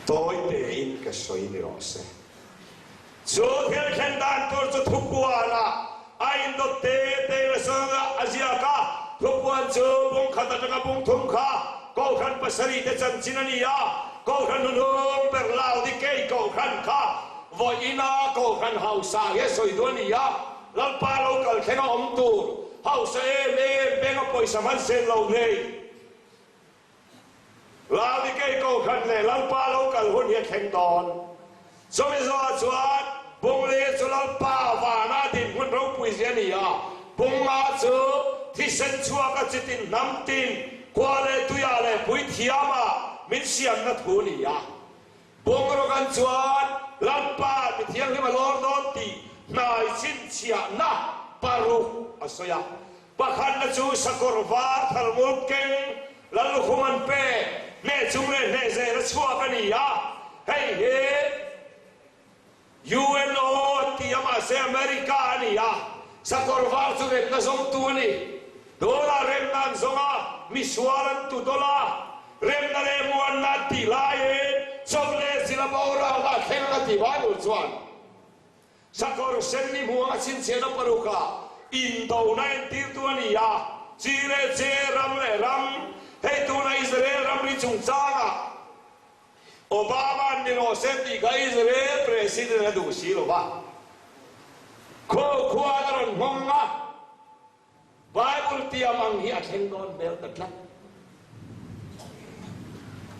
Speaker 1: tawi tein ka sawi ni rawh se. Chu thil thlen dan tur chu thupuanah a indawt te tein a sawi a ziak a, thupuan chu bung khat atanga bung thum kha Kohhran pasarih te chanchin a ni a, Kohhran hnuhnung ber Laodikei Kohhran kha vawiina Kohhran hausa hi a sawi duh a ni a, Lalpa lo kal thleng a awm tur hausa em em benga pawisa hman sen lo nei. Laodikei Kohhran leh Lalpa lo kal hun hi a thleng dawn. Chumi zawhah chuan Bungleh chu Lalpa vana dinhmun ropui zia a ni a, Bunga chu thisen chhuaka chitin hnam tin khua leh tuiah leh puithiama min siamna thu a ni a. Bungraw kan chuan Lalpa mi thianghlim a lawr dawn tih hnai chhinchhiahna paruk a sawi a. Pakhatna chu sakawr var thalmut keng Lallukhum an pek hneh chung leh hneh zel a chhuak a ni a, hei hi UNO an ti a mahse America a ni a, sakawr var chu remna zawngtu a ni. Dollar remna an zawng a, misual an tu dawlh a, remna leh muanna an tih laiin chawp leh zila boralna a thleng ang a ti Bible chuan. Sakawr sen ni hmuang a chhinchhiahna parukah indona entirtu a ni a, chi leh che, ram leh ram, hei tuna Israel ramri chungchangah Obama ni rawh se tih kha Israel President a duh si lo va, khaw khuan a rawn hmang a, Bible tiam ang hi a thleng dawn hmel ta tlat.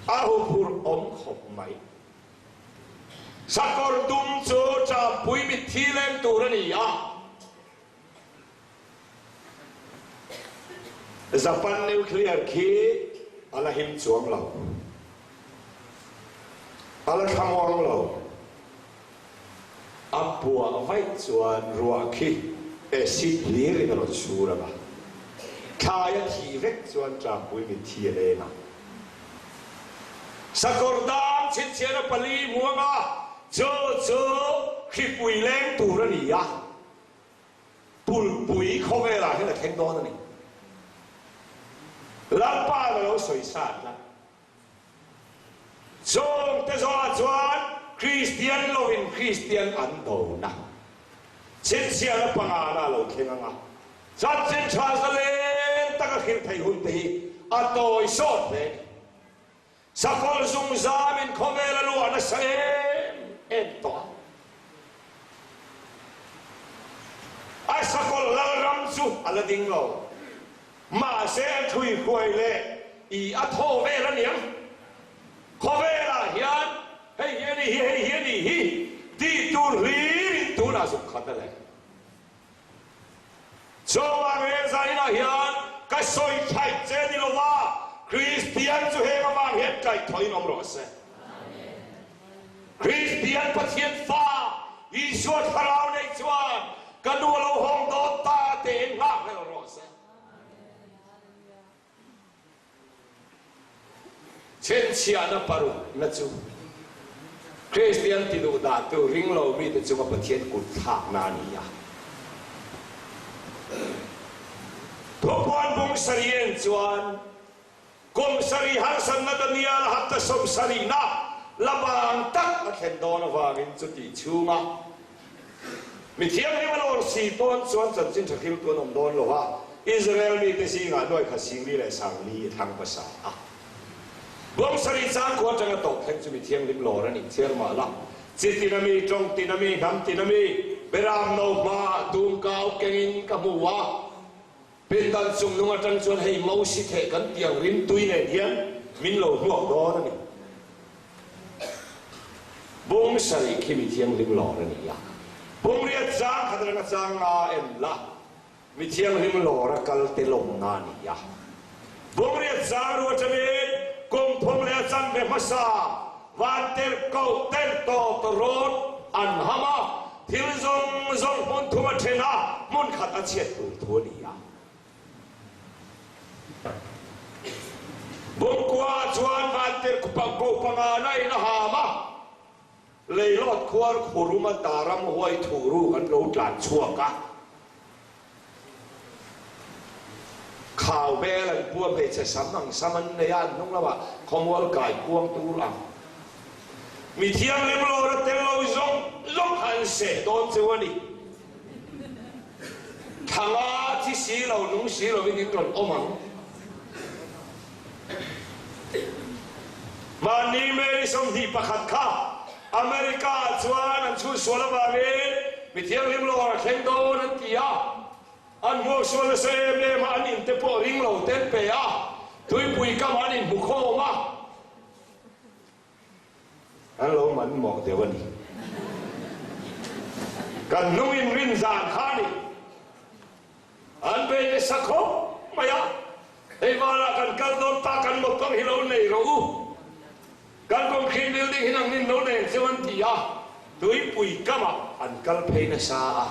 Speaker 1: A huphurh awm khawp mai. Sakawr dum chu ṭampui mitthi leng tur a ni a. Japan nuclear khi a la him chuang lo. A la thlamuang lo. A puah vaih chuan ruah khi acid hlir in a rawn sur ang a, thlai a thih vek chuan ṭampui mitthi a leng a. Sakawr dang chhinchhiahna pali hmuang a, chu chu hripui leng tur a ni a, pulpui khawvelah hian a thleng dawn a ni. Lalpa'n a lo sawi sa tlat. Chawngte zawhah chuan Kristian loin Kristian an dona chhinchhiahna pangana a lo thleng ang a, chanchin tha zalen taka hrilh theih hun te hi a tawi sawt hle a ni. Sakawlh zungzamin khawvel a luah nasa em em tawh a. A sakawlh lalram chu a la ding lo. Mahse a thui huai leh i a thaw vel a niang. Khawvelah hian hei hi a ni hi, hei hi a ni hi tih tur hlirin tunah zuk khat a le. Chawngah rel zainah hian ka sawi thaih che ni lova, Kristian chu heng avang hian kaihthawhin awm rawh se. Kristian Pathian fa Isua thlarau nei chuan ka nu a lo hawng dawn ta tiin nghak hlel rawh se. Chhinchhiahna parukna chu Kristian tiduhdahtu ringlo mite chunga Pathian kut thlakna a ni a. Thupuan bung sarih en chuan Kum sarih harsatna Daniel a hapta sawmsarihna la vang tak a thlen dawn avangin chutih chhunga mi thianghlim a lawr si tawn chuan chanchin tha hriltu an awm dawn lo a, Israel mite zingah nuai khat singli leh sangli a thlang hmasa a. Kum sarih changkua atanga tawp thleng chu mi thianghlim lawr a nih chhiar mah la, chi tin a mi, tawng tin a mi, hnam tin a mi, beram no hmaah tum kau kengin ka hmu a. Pindan chung nung atang chuan hei Mosi theh kan tiang rim tui nen hian min lo hmuak dawn a ni. Bung sarih khi mi thianghlim lawr a ni a, bung riat chang khat atanga chang nga en la, mi thianghlim lawr a kal te lawmna a ni a. Bung riat chang ru atangin kum thum leh a chanve hmasa Vantirh koh ten tawp rawn an ham a, thil zawng zawng hmun thum a then a, hmun khat a chhiat tur thu a ni a. Bungkua chuan Vantirh koh pangana in a ham a, leilawt khuar khurum a ta ramhuai thuhruk an lo tlan chhuak a. Khau bel an pu a, hmeichhe sam ang sam an nei a, an hnung lamah khawmual kai kuang tur ang. Mi thianghlim lawr a tel lo zawng zawng kha an seh dawn cheu a ni. Thanga thi si lo, nung si lovin in rawn awm ang. Mahni Mary 21 kha America ah chuan an chhun sual avangin mi thianghlim lawr a thleng dawn an ti a. An hmuak sual nasa em em a, an in te pawh ring lo te an pe a, tuipui kam ah an inhmu khawm a. An lo man mawh deuh a ni. Kan hnung in rin zan kha a ni. An bei nasa khawp mai a, hei vanah kan kal dawn ta, kan motor hi lo nei rawh u, kan concrete building hi nang nin lo nei ang cheu an ti a, tuipui kamah an kal phei nasa a.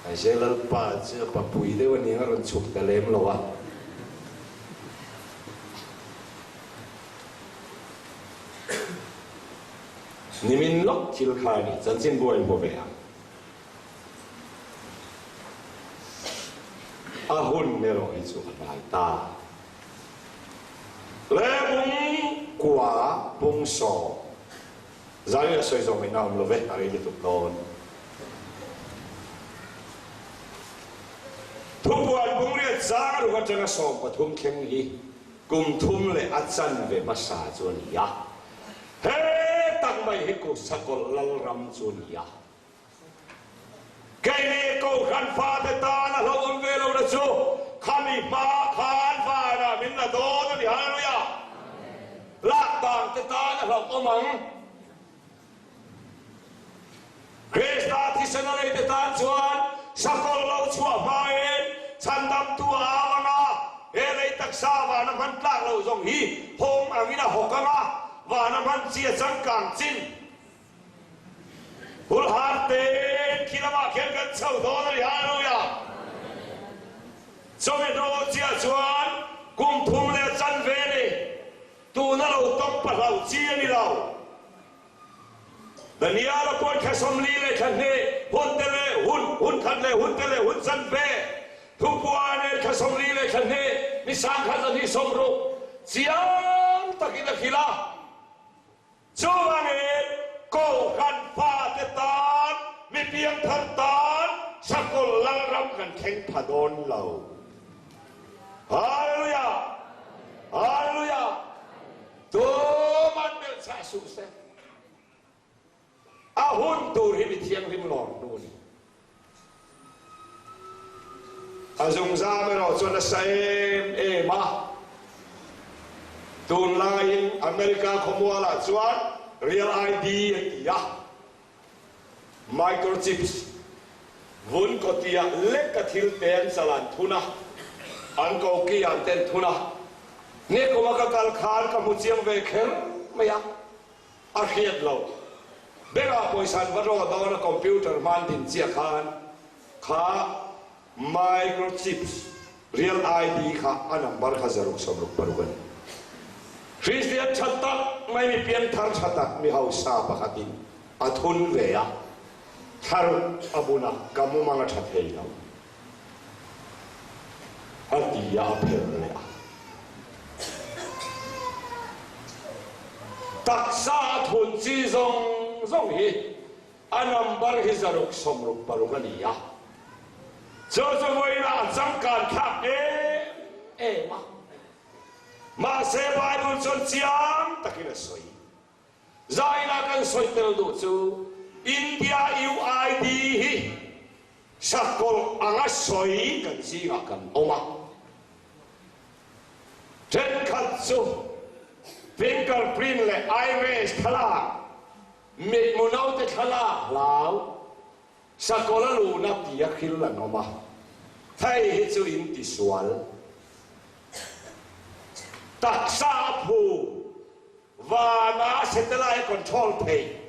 Speaker 1: Mahse Lalpa chu a papui deuh a ning a rawn chhuk ta lem lo a. Nimin lawk thil kha a ni, chanchinbu a inhmu ve ang. A hun erawh hi chu a hnai ta. Le bung kua bung saw zai a sawi zawng in a awm lo ve, a rei lutuk dawn. Thupuan bung riat zang a ruk atanga 13 thleng hi kum thum leh a chanve hmasa chu a ni a. He tak mai hi Kusakawlh Lalram chu a ni a. Keini Kohhran fate tan a hlauhawm ve lohna chu khami hma khan vanah min la dawn a ni. Hallelujah! Lak dangte tan a hlauhawm ang. Krista thisen a neite tan chuan sakawlh lo chhuah hmain chhandamtu a au ang a, he lei taksa vana hman tlak loh zawng hi hawng angin a hawk ang a, vana hman chi a changkang chin. Hulhar tein khi lamah khian kan chho dawn a ni, Hallelujah! Chumi hnu chiah chuan kum thum leh chanve a ni, tuna lo tawng pahlo chi a ni lo. Daniel-a pawhin thla 42 hun te leh hun, hun khat leh hun te leh hun chanve, Thupua nen thla 42 ni 1260 chiang takin a hrilh a. Chuvangin, Kohhran fate tan, mi piangthar tan Sakawlh Lalram kan thleng pha dawn lo. Hallelujah! Hallelujah! Tuman belh chah suh se. A hun tur hi mi thianghlim lawr hnu a ni. A zungzam erawh chuan a sa em em a. Tunlaiin America khawmualah chuan Real ID an ti a, microchips vun kawtiah lek a thil te an chal an thun a, an koki an ten thun a. Nikuma ka kal khan ka hmu chiang ve kher mai a. A hriat loh. Bengah pawisa an va raw dawn a computer hman din chiah khan kha microchips real ID kha a number kha 666 a ni. Kristian tha tak mai mi pianthar tha tak mi hausa pakhatin a thun ve a, thlaruk a bun a ka mumang a tha thei lo. A ti a, a phelh leh a. Taksa a thun chi zawng zawng hi a number hi 666 a ni a. Chu chu vawiinah a changkan thlak em em a. Mahse Bible chuan chiang takin a sawi. Zaina kan sawi tel duh chu India UID hi sakawlh anga sawi kan zingah kan awm a. Thenkhat chu fingerprint leh iris thlalak, mitmu naute thlalak hlau, sakawlh a luhna tia thil an awm a. Hei hi chu in tisual. Taksa a phu. Vana satellite control thei.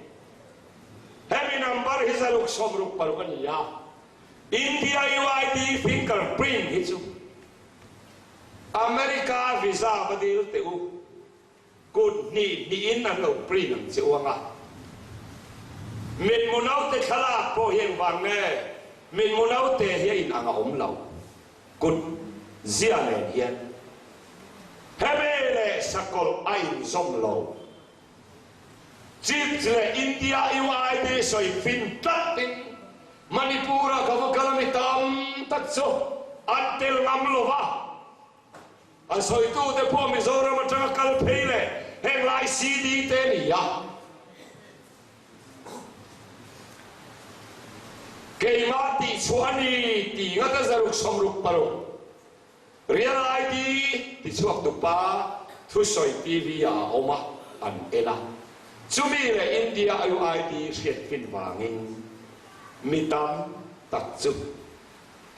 Speaker 1: Hemi number hi 666 a ni a, India UID finger print hi chu America visa va dil teh u, kut hnih hnihin an lo print ang che u anga. Mitmu naute thlalak pawh hi engvang nge mitmu naute hi a inang a awm lo. Kut. Zia nen hian hemi leh sakawlh a inzawm lo. Chips leh India UID sawi fin tlatin Manipur-a ka va kal a mi tam tak chu an tel ngam lo va. A sawitute pawh Mizoram atanga kal phei leh heng lai CD te ni a. Keimah tihchhuah a ni tih ngata 666 Real ID tichhuak tupa thusawi TV ah a awm a, an en a. Chumi leh India UID hriat fin vangin mi tam tak chu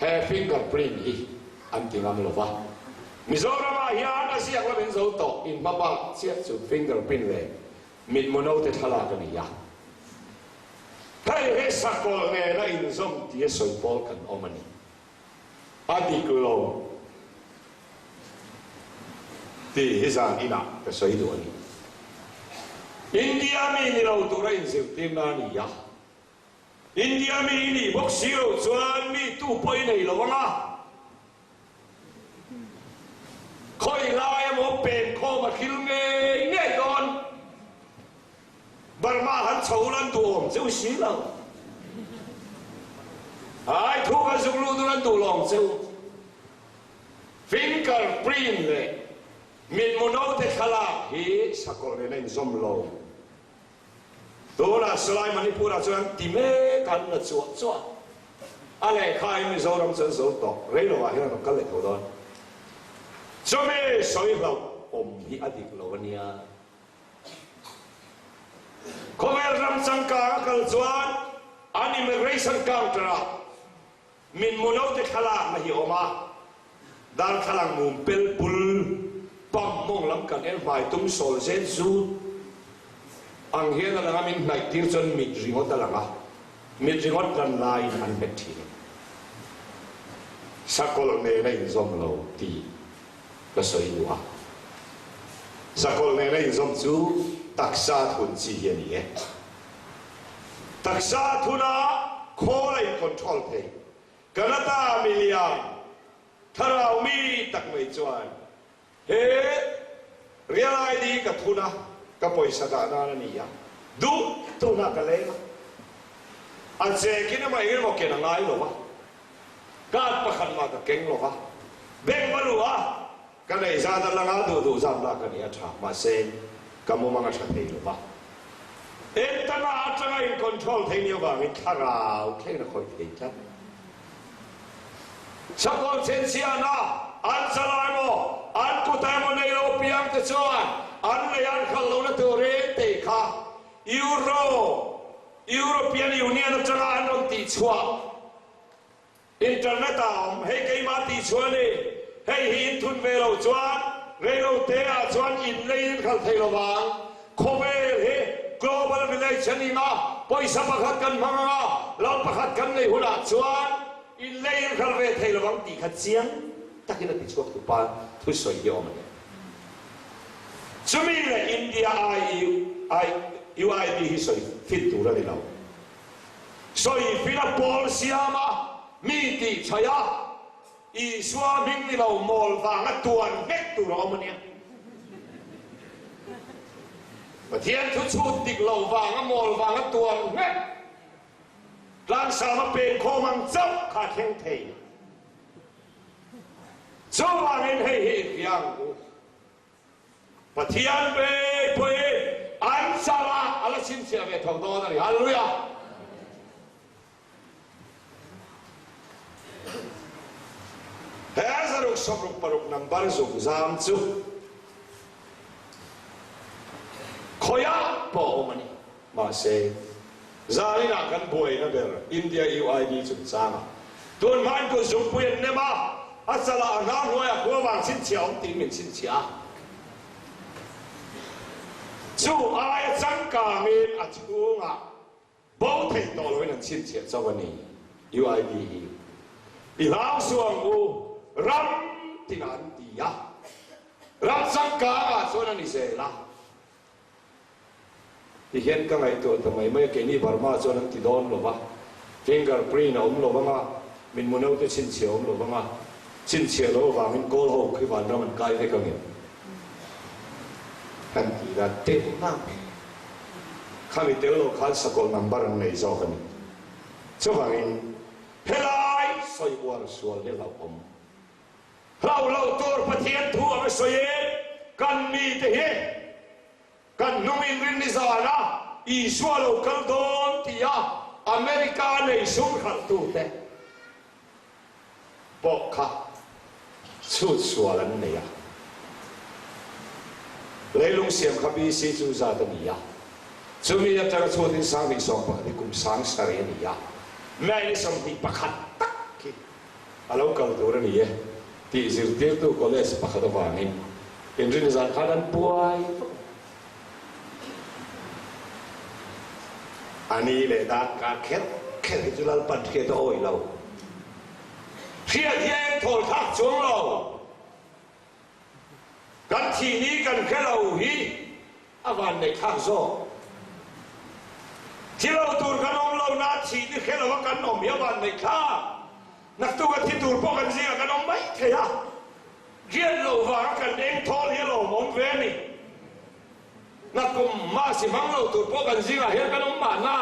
Speaker 1: he fingerprint hi an ti ngam lo va. Mizoramah hian a ziak lamin zo tawh inhmabak chiah chu fingerprint leh Mitmu naute thlalak a ni a, hei hi sakawlh nena inzawm tia sawi pawl kan awm a ni. A dik lo tih hi zan inah ka sawi duh a ni. India mi ni lo tura inzirtirna a ni a, India mi i nih bawk si lo chuan mi tu pawh i nei lo ang a. Khawi lai emaw pen khawm a thil ngei ngei dawn. Burma han chho lan duh awm cheu si lo. Ai thu kan zuk lut lan duh lawng cheu. Finger print leh mitmu naute thlalak hi sakawlh nen a inzawm lo. Tunah Salai Manipur-ah chuan ti mek an la chuah chuah. A lehkhain Mizoram chu an zo tawh. Rei lovah hian an rawn kal leh tho dawn. Chumi sawi hlauh awm hi a dik lo a nia. Khawvel ram changkang a kal chuan an immigration counter-ah Min munote thlalakna hi a awm a, darthlalang mum pel pul pam mawng lam kan en hmai tum sawl zet zut ang hian a lang a, min hnaih tir chuan mit ringawt a lang a, mit ringawt lan laiin an hmet thin a ni. Sakawlh nen a inzawm lo tih ka sawi duh a, sakawlh nen a inzawm chu taksa thun chi hi a ni e. Taksa thuna khawl a in control thei. Canada milian thlarau mi tak mai chuan he Real ID ka thun a, ka pawisa dah nan a ni a, duh tunah ka leng a. A chekin emaw eng emaw ken a ngai lo va, card pakhat mah ka keng lo va, bank va luh a, Ka neih zat a langa duh duh zat lak a ni a tha, mahse ka mumang a tha thei lo va. Entana atanga in control thei ni avangin thlarau thleng a khawih thei tlat. Sakawlh chhenchhiahna an chala emaw an kut emaw nei lo piang te chuan an lei an khalh lohna turin tih kha Euro, European Union atanga an rawn tihchhuah Internet ah awm, hei keimah tih chu a ni. Hei hi in thun ve lo chuan reilo te ah chuan in lei in khalh thei lo vang. Khawvel hi global village a ni nga, pawisa pakhat kan hmang anga, lal pakhat kan nei hunah chuan in lei in khalh ve thei lo vang tih kha chiang takin a ti chhuak tu pa thusawi hi a awm a ni. Chumi leh India IUID hi sawi fit tur a ni lo. Sawifina pawl siama mi tih chhaih a, Isua hming ni lo mawl vanga tuan vek tur a awm a nia. Pathian thu chhut dik lo vanga mawl vanga tuan vek tlangsama pen khawm ang chauh kha a thleng thei. Chuvangin hei hi inhria ang u. Pathian ngei pawhin an chal a a la chhinchhiah ve tho dawn a ni. Hallelujah! He 666 number zungzam chu khawiah pawh a awm a ni. Mahse, zaninah kan buaina ber India UID chungchangah tun hmain kut zungpui an nem a, a chalah a hna hnuaiah khua vang chhinchhiah awm tiin min chhinchhiah a. Chu aia changkangin a chhungah bo theih tawh loin an chhinchhiah chauh a ni. UID hi i hlau suang u ram tinah an ti a, ram changkangah chuan a ni zel a. Ti hian ka ngaihtuah ta mai mai a, keini Burma chuan an ti dawn lo va, finger print a awm lo vang a, mitmu naute chhinchhiah a awm lo vang a. Chhinchhiah loh avangin Kawl ho khi vanram an kai vek angem? Kan tih dan teh nak khami tel lo khan sakawlh number an nei zawk a ni. Chuvangin helai sawi uar sual hi hlauhawm. Hlauh loh tur Pathian thu ang a sawi e, kan mite hi kan hnung inrin ni zana Isua lo kal dawn tia America nei sum hralhtute pawh kha chhut sual an nei a. Leilung siam kha BC chu zat a ni a, chumi atanga chhutin 2011 hi kum 7000 a ni a, May ni 21 tak khi a lo kal tur a ni e tih zirtirtu college pakhat avangin inrin zan khan an buai vak a. A ni leh darkar kher kher hi chu Lalpan hriat a awih lo. Hriat hi a engthawl thlak chuang lo. Kan thih ni kan hre lo hi a vanneih thlak zawk. Thi lo tur kan awm lo na thih ni hre lo a kan awm hi a vanneih thlak. Naktuk a thi tur pawh kan zingah kan awm mai thei a, riat loh vanga kan engthawl hi a lawmawm ve a ni. Nakum mahsi hmang lo tur pawh kan zingah hian kan awm mahna,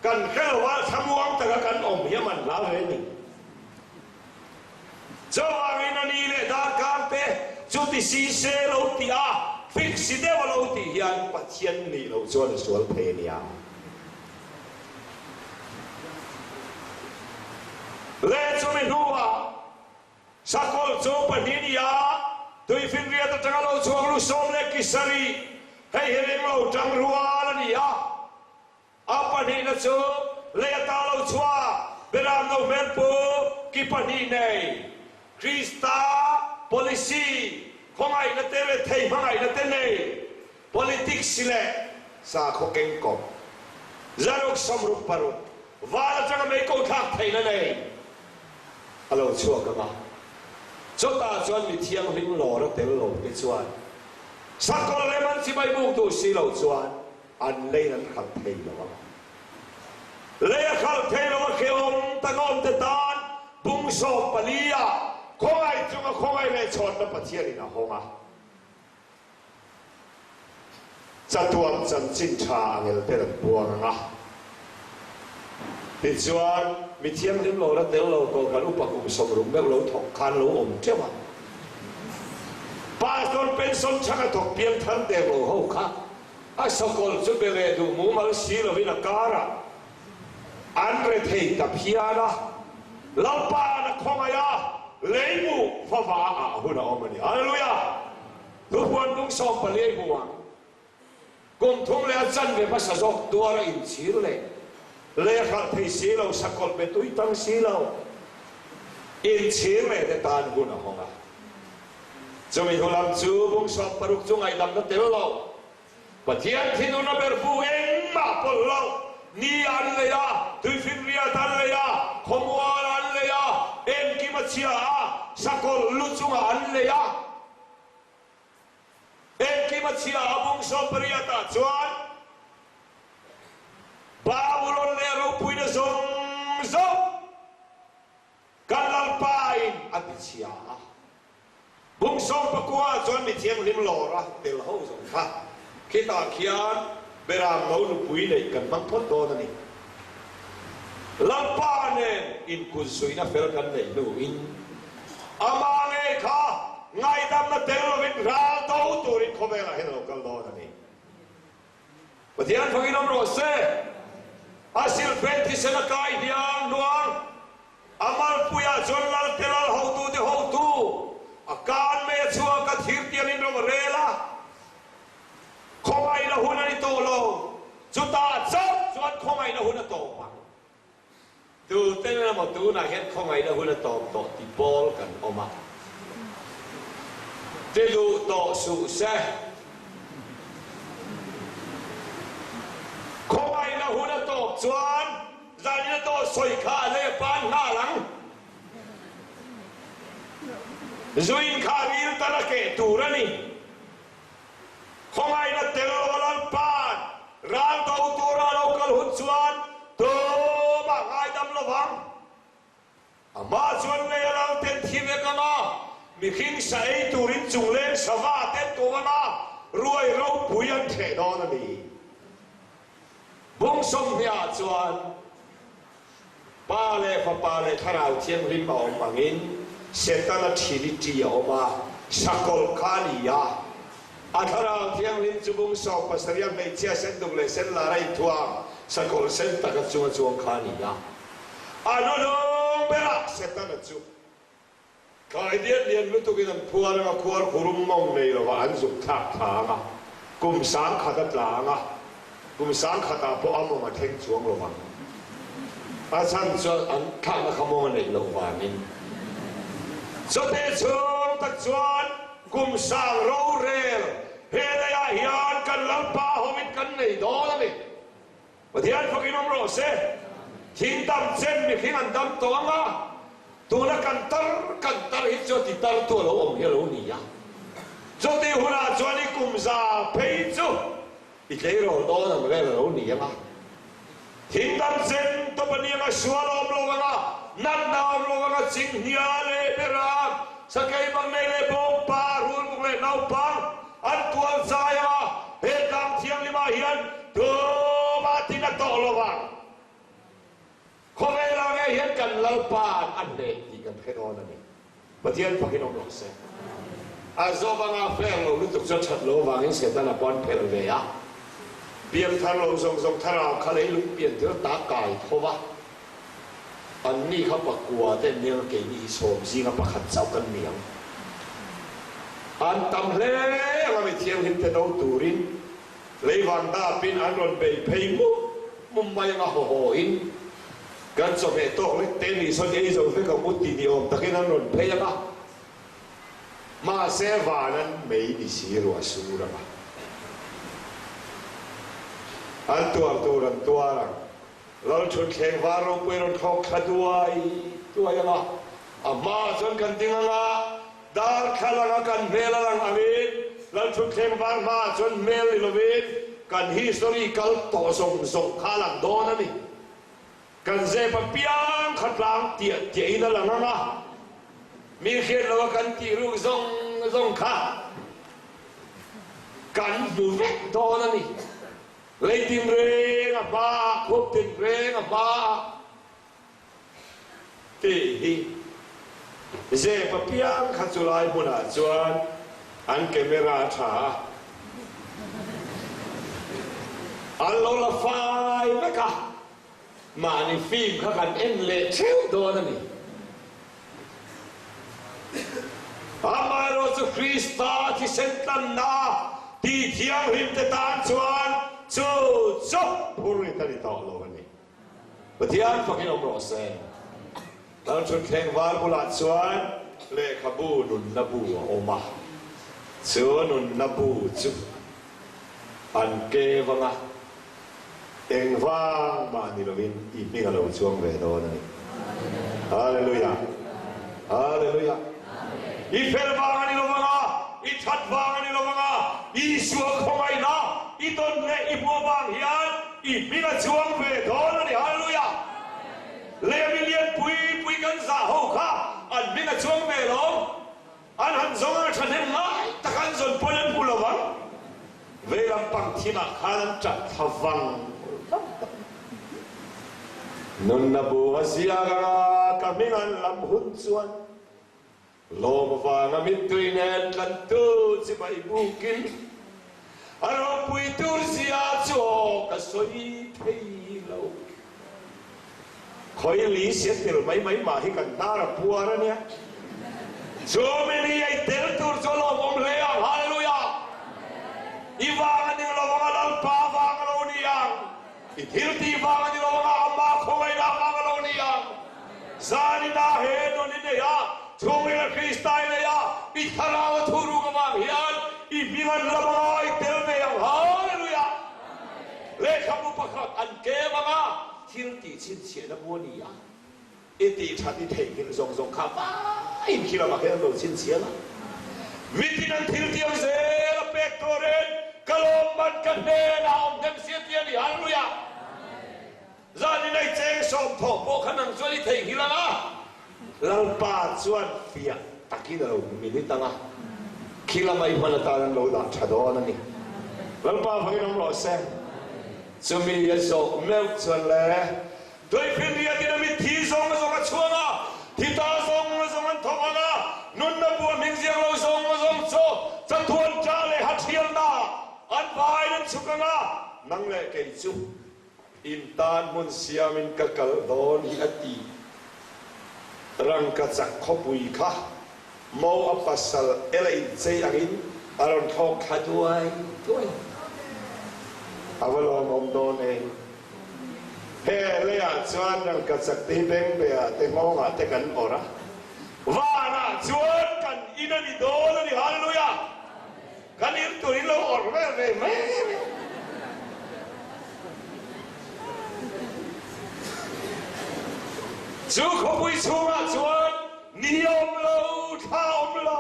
Speaker 1: kan hre lo a, thlamuang taka kan awm hi a man hla ve a ni. Chuvangin a ni leh darkar te chuti si se lo tih a, fix si deuh a lo tih hian Pathian nih loh chuan a sual thei a nia. Leh chumi hnuah Sakawlh chu pahnih ni a, tuifinriat atanga lo chhuak lu sawm leh ki sarih, hei hi ring lo tang rual a ni a. A pahnihna chu lei ata lo chhuak Beram no hmelpu ki pahnih nei, Krista policy khawngaihna te rethei hmangaihna te nei, politics leh sakhaw kengkawp 166 val atanga meiko thlak theihna nei a lo chhuak ang a. Chutah chuan mi thianghlim lawr a tel lo te chuan sakawlh leh man chibai buk duh si lo chuan An lei an khalh thei lo a. Lei a khalh thei lo a hrehawm tak awm te tan bung 14 ah khawngaih chunga khawngaih leh chhawnna Pathianin a hawng a. Chatuan chanchin tha a ngel tel an puang ang a. Tichuan, mi thianghlim lo la tel lo kohhran upa kum 60 meuh lo thawk khan lo awm teuh a. Pastor pension chhanga thawk piangthar der lo ho kha A sakawlh chu be leh duh mumal si lovin a karah an rethei ta phian a, Lalpa'n a khawngaih a, leimu fava ah hun a awm a ni. Hallelujah! Thupuan bung 14 a hmu ang. Kum thum leh a chanve hmasa zawk tuar a inchhir leh lei a hralh thei si lo, sakawlh be tui tang si lo, inchhir leh te tan hun a hawng a. Chumi hnu lam chu bung 60 chu ngaihdamna tel lo, Pathian thinurna ber bu engmah pawlh lo, ni an lei a, tuifinriat an lei a, khawmual an lei a, engkim a chhia a, sakawlh lu chungah an lei a, engkim a chhia a bung 80 ah chuan Babulon leh ropuina zawng zawng Kan Lalpain a ti chhia a. Bung 19 ah chuan mi thianghlim lawr a tel ho zawng kha khitah khian Beram no nupui neih kan hmang phawt dawn a ni. Lalpa nen inkunsuihna fel kan neih hnuin amah ngei kha ngaihdamna tel lovin ral do turin khawvelah hian a lo kal dawn a ni. Pathian fakin awm rawh se. A silfen thisen a kai hniang hnuang. A malpuiah chuan Lalte Lal hotute hotu a kan mai a chhuak a, thirtiangin ro a rel a. Khawngaihna hun a ni tawh lo. Chutah chauh chuan khawngaihna hun a tawp ang. Tuten emaw tunah hian khawngaihna hun a tawp tawh ti pawl kan awm a, ti duh tawh suh se. Khawngaihna hun a tawp chuan zanin a tawh sawi kha a leh pan nghal ang. Zuin kha ril tar a keh tur a ni. Khawngaihna tel lo a Lalpa'n ral do tura a lo kal hun chuan tumah ngaidam lo vang. Amah chuan lei a lal ten thi vek a. Mihring sa ei turin chungleng sava te an ko ang a, ruai ropui an thleh dawn a ni. Bung 20 ah chuan Pa leh Fapa leh Thlarau Thianghlim a awm angin Setana Trinity a awm a, sakawlh kha a ni a. A Thlarau Thianghlim chu bung 70 a hmeichhia senduk leh senlar a inthuam sakawlh sen taka chunga chuang kha a ni a. A hnuhnung berah Setana chu Thlai lian lian lutukin an phuar anga khuar khurum mawng nei lovah an zuk thlak thla anga, kum 1000 a tla anga, kum 1000 ah pawh a mawng a thleng chuang lo vang. A chhan chuan an thlakna kha mawng a neih loh vangin. Chawte chhung tak chuan kum sang rorel he leiah hian kan Lalpa hovin kan nei dawn a ni. Pathian fakin awm rawh se. Thing dam chen mihring an dam tawh ang a, tuna kan tar kan tar hi chu a ti tar tu a lo awm hi a lo ni a. Chutih hunah chuan i kum za phei chu i tleirawl dawn ang vel a lo ni ang a. Thing dam chen tawp a ni ang a, sual a awm lo ang a, natna a awm lo ang a, chinghnia leh berang, sakei bang nei leh bawngpa, rulmuk leh naupang, An tual zai a, he tlang thianghlimah hian tumah tin a tawh lo vang. Khawvelah ngei hian kan Lalpa'n a hneh tih kan hre dawn a ni. Pathian fakin awm rawh se. A zawm anga fair lo lutuk chu a that lo avangin Setana pawh an phelh ve a. Pianthar lo zawng zawng thlarau kha leilung piantir ta kai tho va. Anni kha pakua te an nia keini hi sawm zinga pakhat chauh kan ni ang. An tam hle ang a mi thianghlim te do turin leivang dapin an rawn bei phei mum mum mai ang a haw haw in kan chawhmeh tawk lek te ni sawn ei zo vek ang u ti ni awm takin an rawn phei ang a. Mahse van an mei ni si ruah sur ang a. An tuar tur an tuar ang. Lalṭhutthleng var ropui rawn thlawk thla duai duai ang a, a hmaah chuan kan ding ang a, darthlalang a kan hmel a lang angin Lalṭhutthleng var hmaah chuan hmel ni lovin kan history kal tawh zawng zawng kha a lang dawn a ni. Kan zep apiang kha tlang tiah tiahin a lang ang a, mi hriat loa kan tih ruk zawng zawng kha kan hmu vek dawn a ni. Lei tinreng a hmaah, khup tinreng a hmaah tih hi zep apiang kha chu lai hmunah chuan an camera a tha a, an lo la fai vek a, mahni film kha kan en leh theuh dawn a ni. Amaherawh chu Krista thisen tlanna ti thianghlim te tan chuan chu chu phurrit a ni tawh lo a ni. Pathian fakin awm rawh se. Lalṭhutthleng var bulah chuan lehkhabu nunna bu a awm a, chu nunna bu chu an ke vanga Engvang mah ni lovin i hming a lo chuang ve dawn a ni. Hallelujah! Hallelujah! I fel vang a ni lo vang a, i that vang a ni lo vang a, Isua khawngaihna i dawn leh i hmuh avang hian i hming a chuang ve dawn a ni. Hallelujah! Lei a mi lian pui pui kan zah ho kha an hming a chuang ve lo. An han zawng a, thahnem ngai tak an zawn pawn an hmu lo vang. Veilam pang thimah khan an tap thla vang vang tak. Nunna bu a ziak anga ka hming an lam hun chuan lawm avanga mittui nen tlantu chibai bukin a ropui tur zia chu aw ka sawi thei lo. Khawi li sia tel mai mai mah hi kan hnar a puar a nia. Chu mi li ei tel tur chu a lawmawm hle ang. Hallelujah! I vang a ni lo vang a, Lalpa vang a lo ni ang. I thil tih vang a ni lo vang a, Ama khawngaihna vang a lo ni ang. Zanina he nun i nei a, chhungril a Krista i nei a, i thlarau a thuruk avang hian i hming an lam anga i tel ve ang. Hallelujah! Lehkhabu pakhat an kem ang a, thil tih chhinchhiahna bu a ni a, i tih that i theihnghilh zawng zawng kha vaiin khi lamah hian an lo chhinchhiah a. Mitin an thil tiang zel a pek turin ka lawmman ka hnenah a awm hnem sia ti a ni. Hallelujah! Zan in ei cheng sawm thawh pawh kha nang chuan i theihnghilh ang a, Lalpa chuan fiah. takin a lo minute ang a, khi lama i hman atan an lo dah tha dawn a ni. Lalpa vangin awm rawh se. Chumi a zawh meuh chuan le, Tuifinriatin a mitthi zawng zawng a chhuang a, thi ta zawng zawng an thawk ang a, nunna bu a hming ziak lo zawng zawng chu chatuan ṭa leh hathialna an vaiin an chhuk ang a, nang leh kei chu In tan hmun siamin ka kal dawn hi a ti. Rangkachak khawpui kha mo a pasal ela inchei angin a rawn thlawk thla duai duai a. A va lawmawm dawn em? He leiah chuan rangkachak te hi bengbeah te nghawngah te kan awrh a, vanah chuan kan in a ni dawn a ni. Hallelujah! Kan ir tur in lo awrh vel ve mai mai. Chu khawpui chhungah chuan ni a awm lo, thla a awm lo,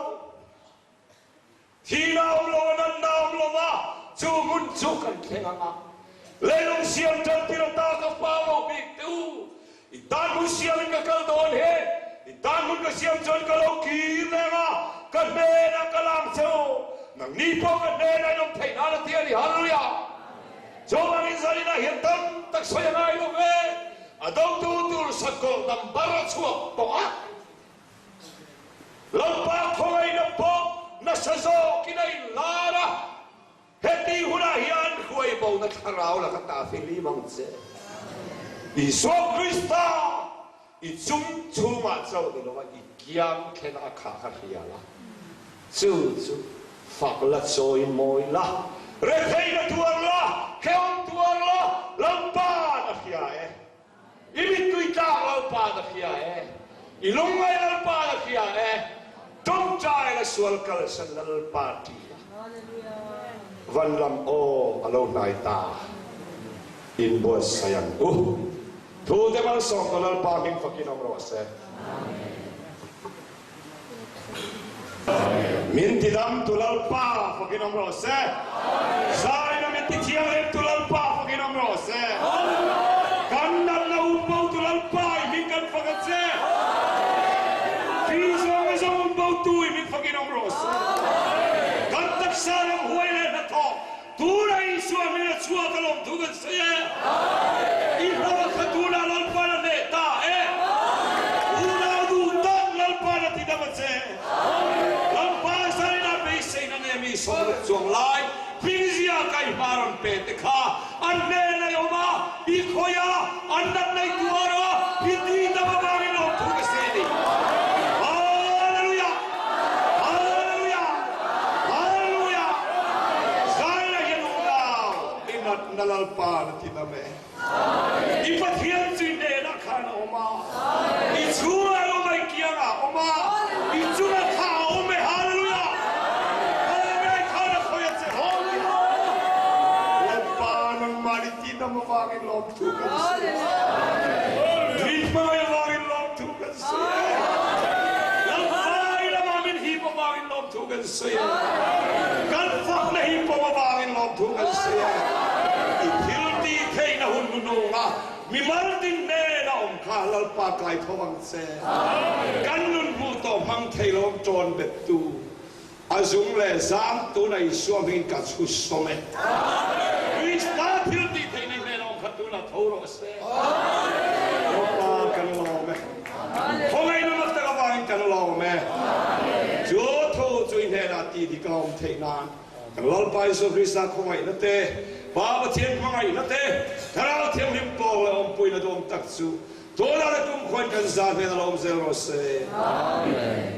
Speaker 1: thihna a awm lo, a natna a awm lo va, chu hmun chu kan thleng ang a. Leilung siam tan tir ata ka fa lo bik te u, I tan hmun siamin ka kal dawn he, i tan hmun ka siam chuan ka lo kir reng a, ka hnenah ka lang che u, nangni pawh ka hnenah in awm theih nan a ti a ni. Hallelujah! Chuvangin zaninah hian tam tak sawi a ngai lo ve, a dotu tur sakawlh number a chhuak tawh a, Lalpa khawngaihna pawh nasa zawkin a inlar a, Heti hunah hian hruaibona thlarau laka ta fihlim ang che. Isua Krista i chung chhungah chauh ni lova i kiang thlenah a khah kha hria la. Chu chu fak la, chawi mawi la, retheihna tuar la, hrehawm tuar la, Lalpa'n a hria e. I mittui tlak Lalpa'n a hria e, i lungngai Lalpa'n a hria e, tawngtai la sual kalsan la Lalpa ṭi a, van lam aw a lo hnai ta, inbuatsaih ang u. Thu te malsawmna Lalpa hming fakin awm rawh se. Min tidam tu Lalpa fakin awm rawh se. Zaina min ti thianghlim tu Lalpa fakin awm rawh se. Kan natna um bo tu Lalpa i hming kan fak a che. Pi zawng a zawng um bo tu i hming fakin awm rawh se. Kan taksa ram huai leh hnathawh Tuna Isua hming a chhuak a lawm thu kan sawi e. I hlawh kha tunah Lalpa'n a hneh ta e. Unau duh tak Lalpa'n a ti dam a che. Lalpa zaina beiseina nge mi sawmruk chuang lai hmingzia kaihma rawn pe te kha an hnenah i awm a, i khawih a, an natna i tuar a, i ti dam avangin lawm thu ka sawi a ni. Hallelujah! Hallelujah! Hallelujah! Zaina hian unau i natna Lalpa'n a ti dam e. I Pathian chu i hnenah khan a awm a, i chhungah a awm a, i kiangah a awm a, i chungah kha a awm e. Hallelujah! Hallelujah! Khan a khawih a che. Hallelujah! Lalpa nangmah i ti dam avangin lawmthu kan sawi a. Min hmangaih avangin lawmthu kan sawi e. Lalpa i lamah min hip avangin lawmthu kan sawi e. Kan fakna hi pawm avangin lawmthu kan sawi e. I thil tih theihna hun hnununga mi mal tin hnena awm kha Lalpa kai tho ang che. Kan nun hmuh tawh hmang thei lo ang ṭawn bettu a zung leh zam tuna Isua hmingin ka chhu sawm e. Krista thil tih theihna hnena awm kha tunah tho rawh se. Lalpa kan lawm e. Khawngaihna mak tak avangin kan lawm e. Chu thu chu i hnenah tih dik a awm theih nan Kan Lalpa Isua Krista khawngaihna te, Pa Pathian hmangaihna te, Thlarau Thianghlim pawl leh awmpuina duang tak chu tunah leh kumkhuain kan zah hnen a lo awm zel rawh se. Amen.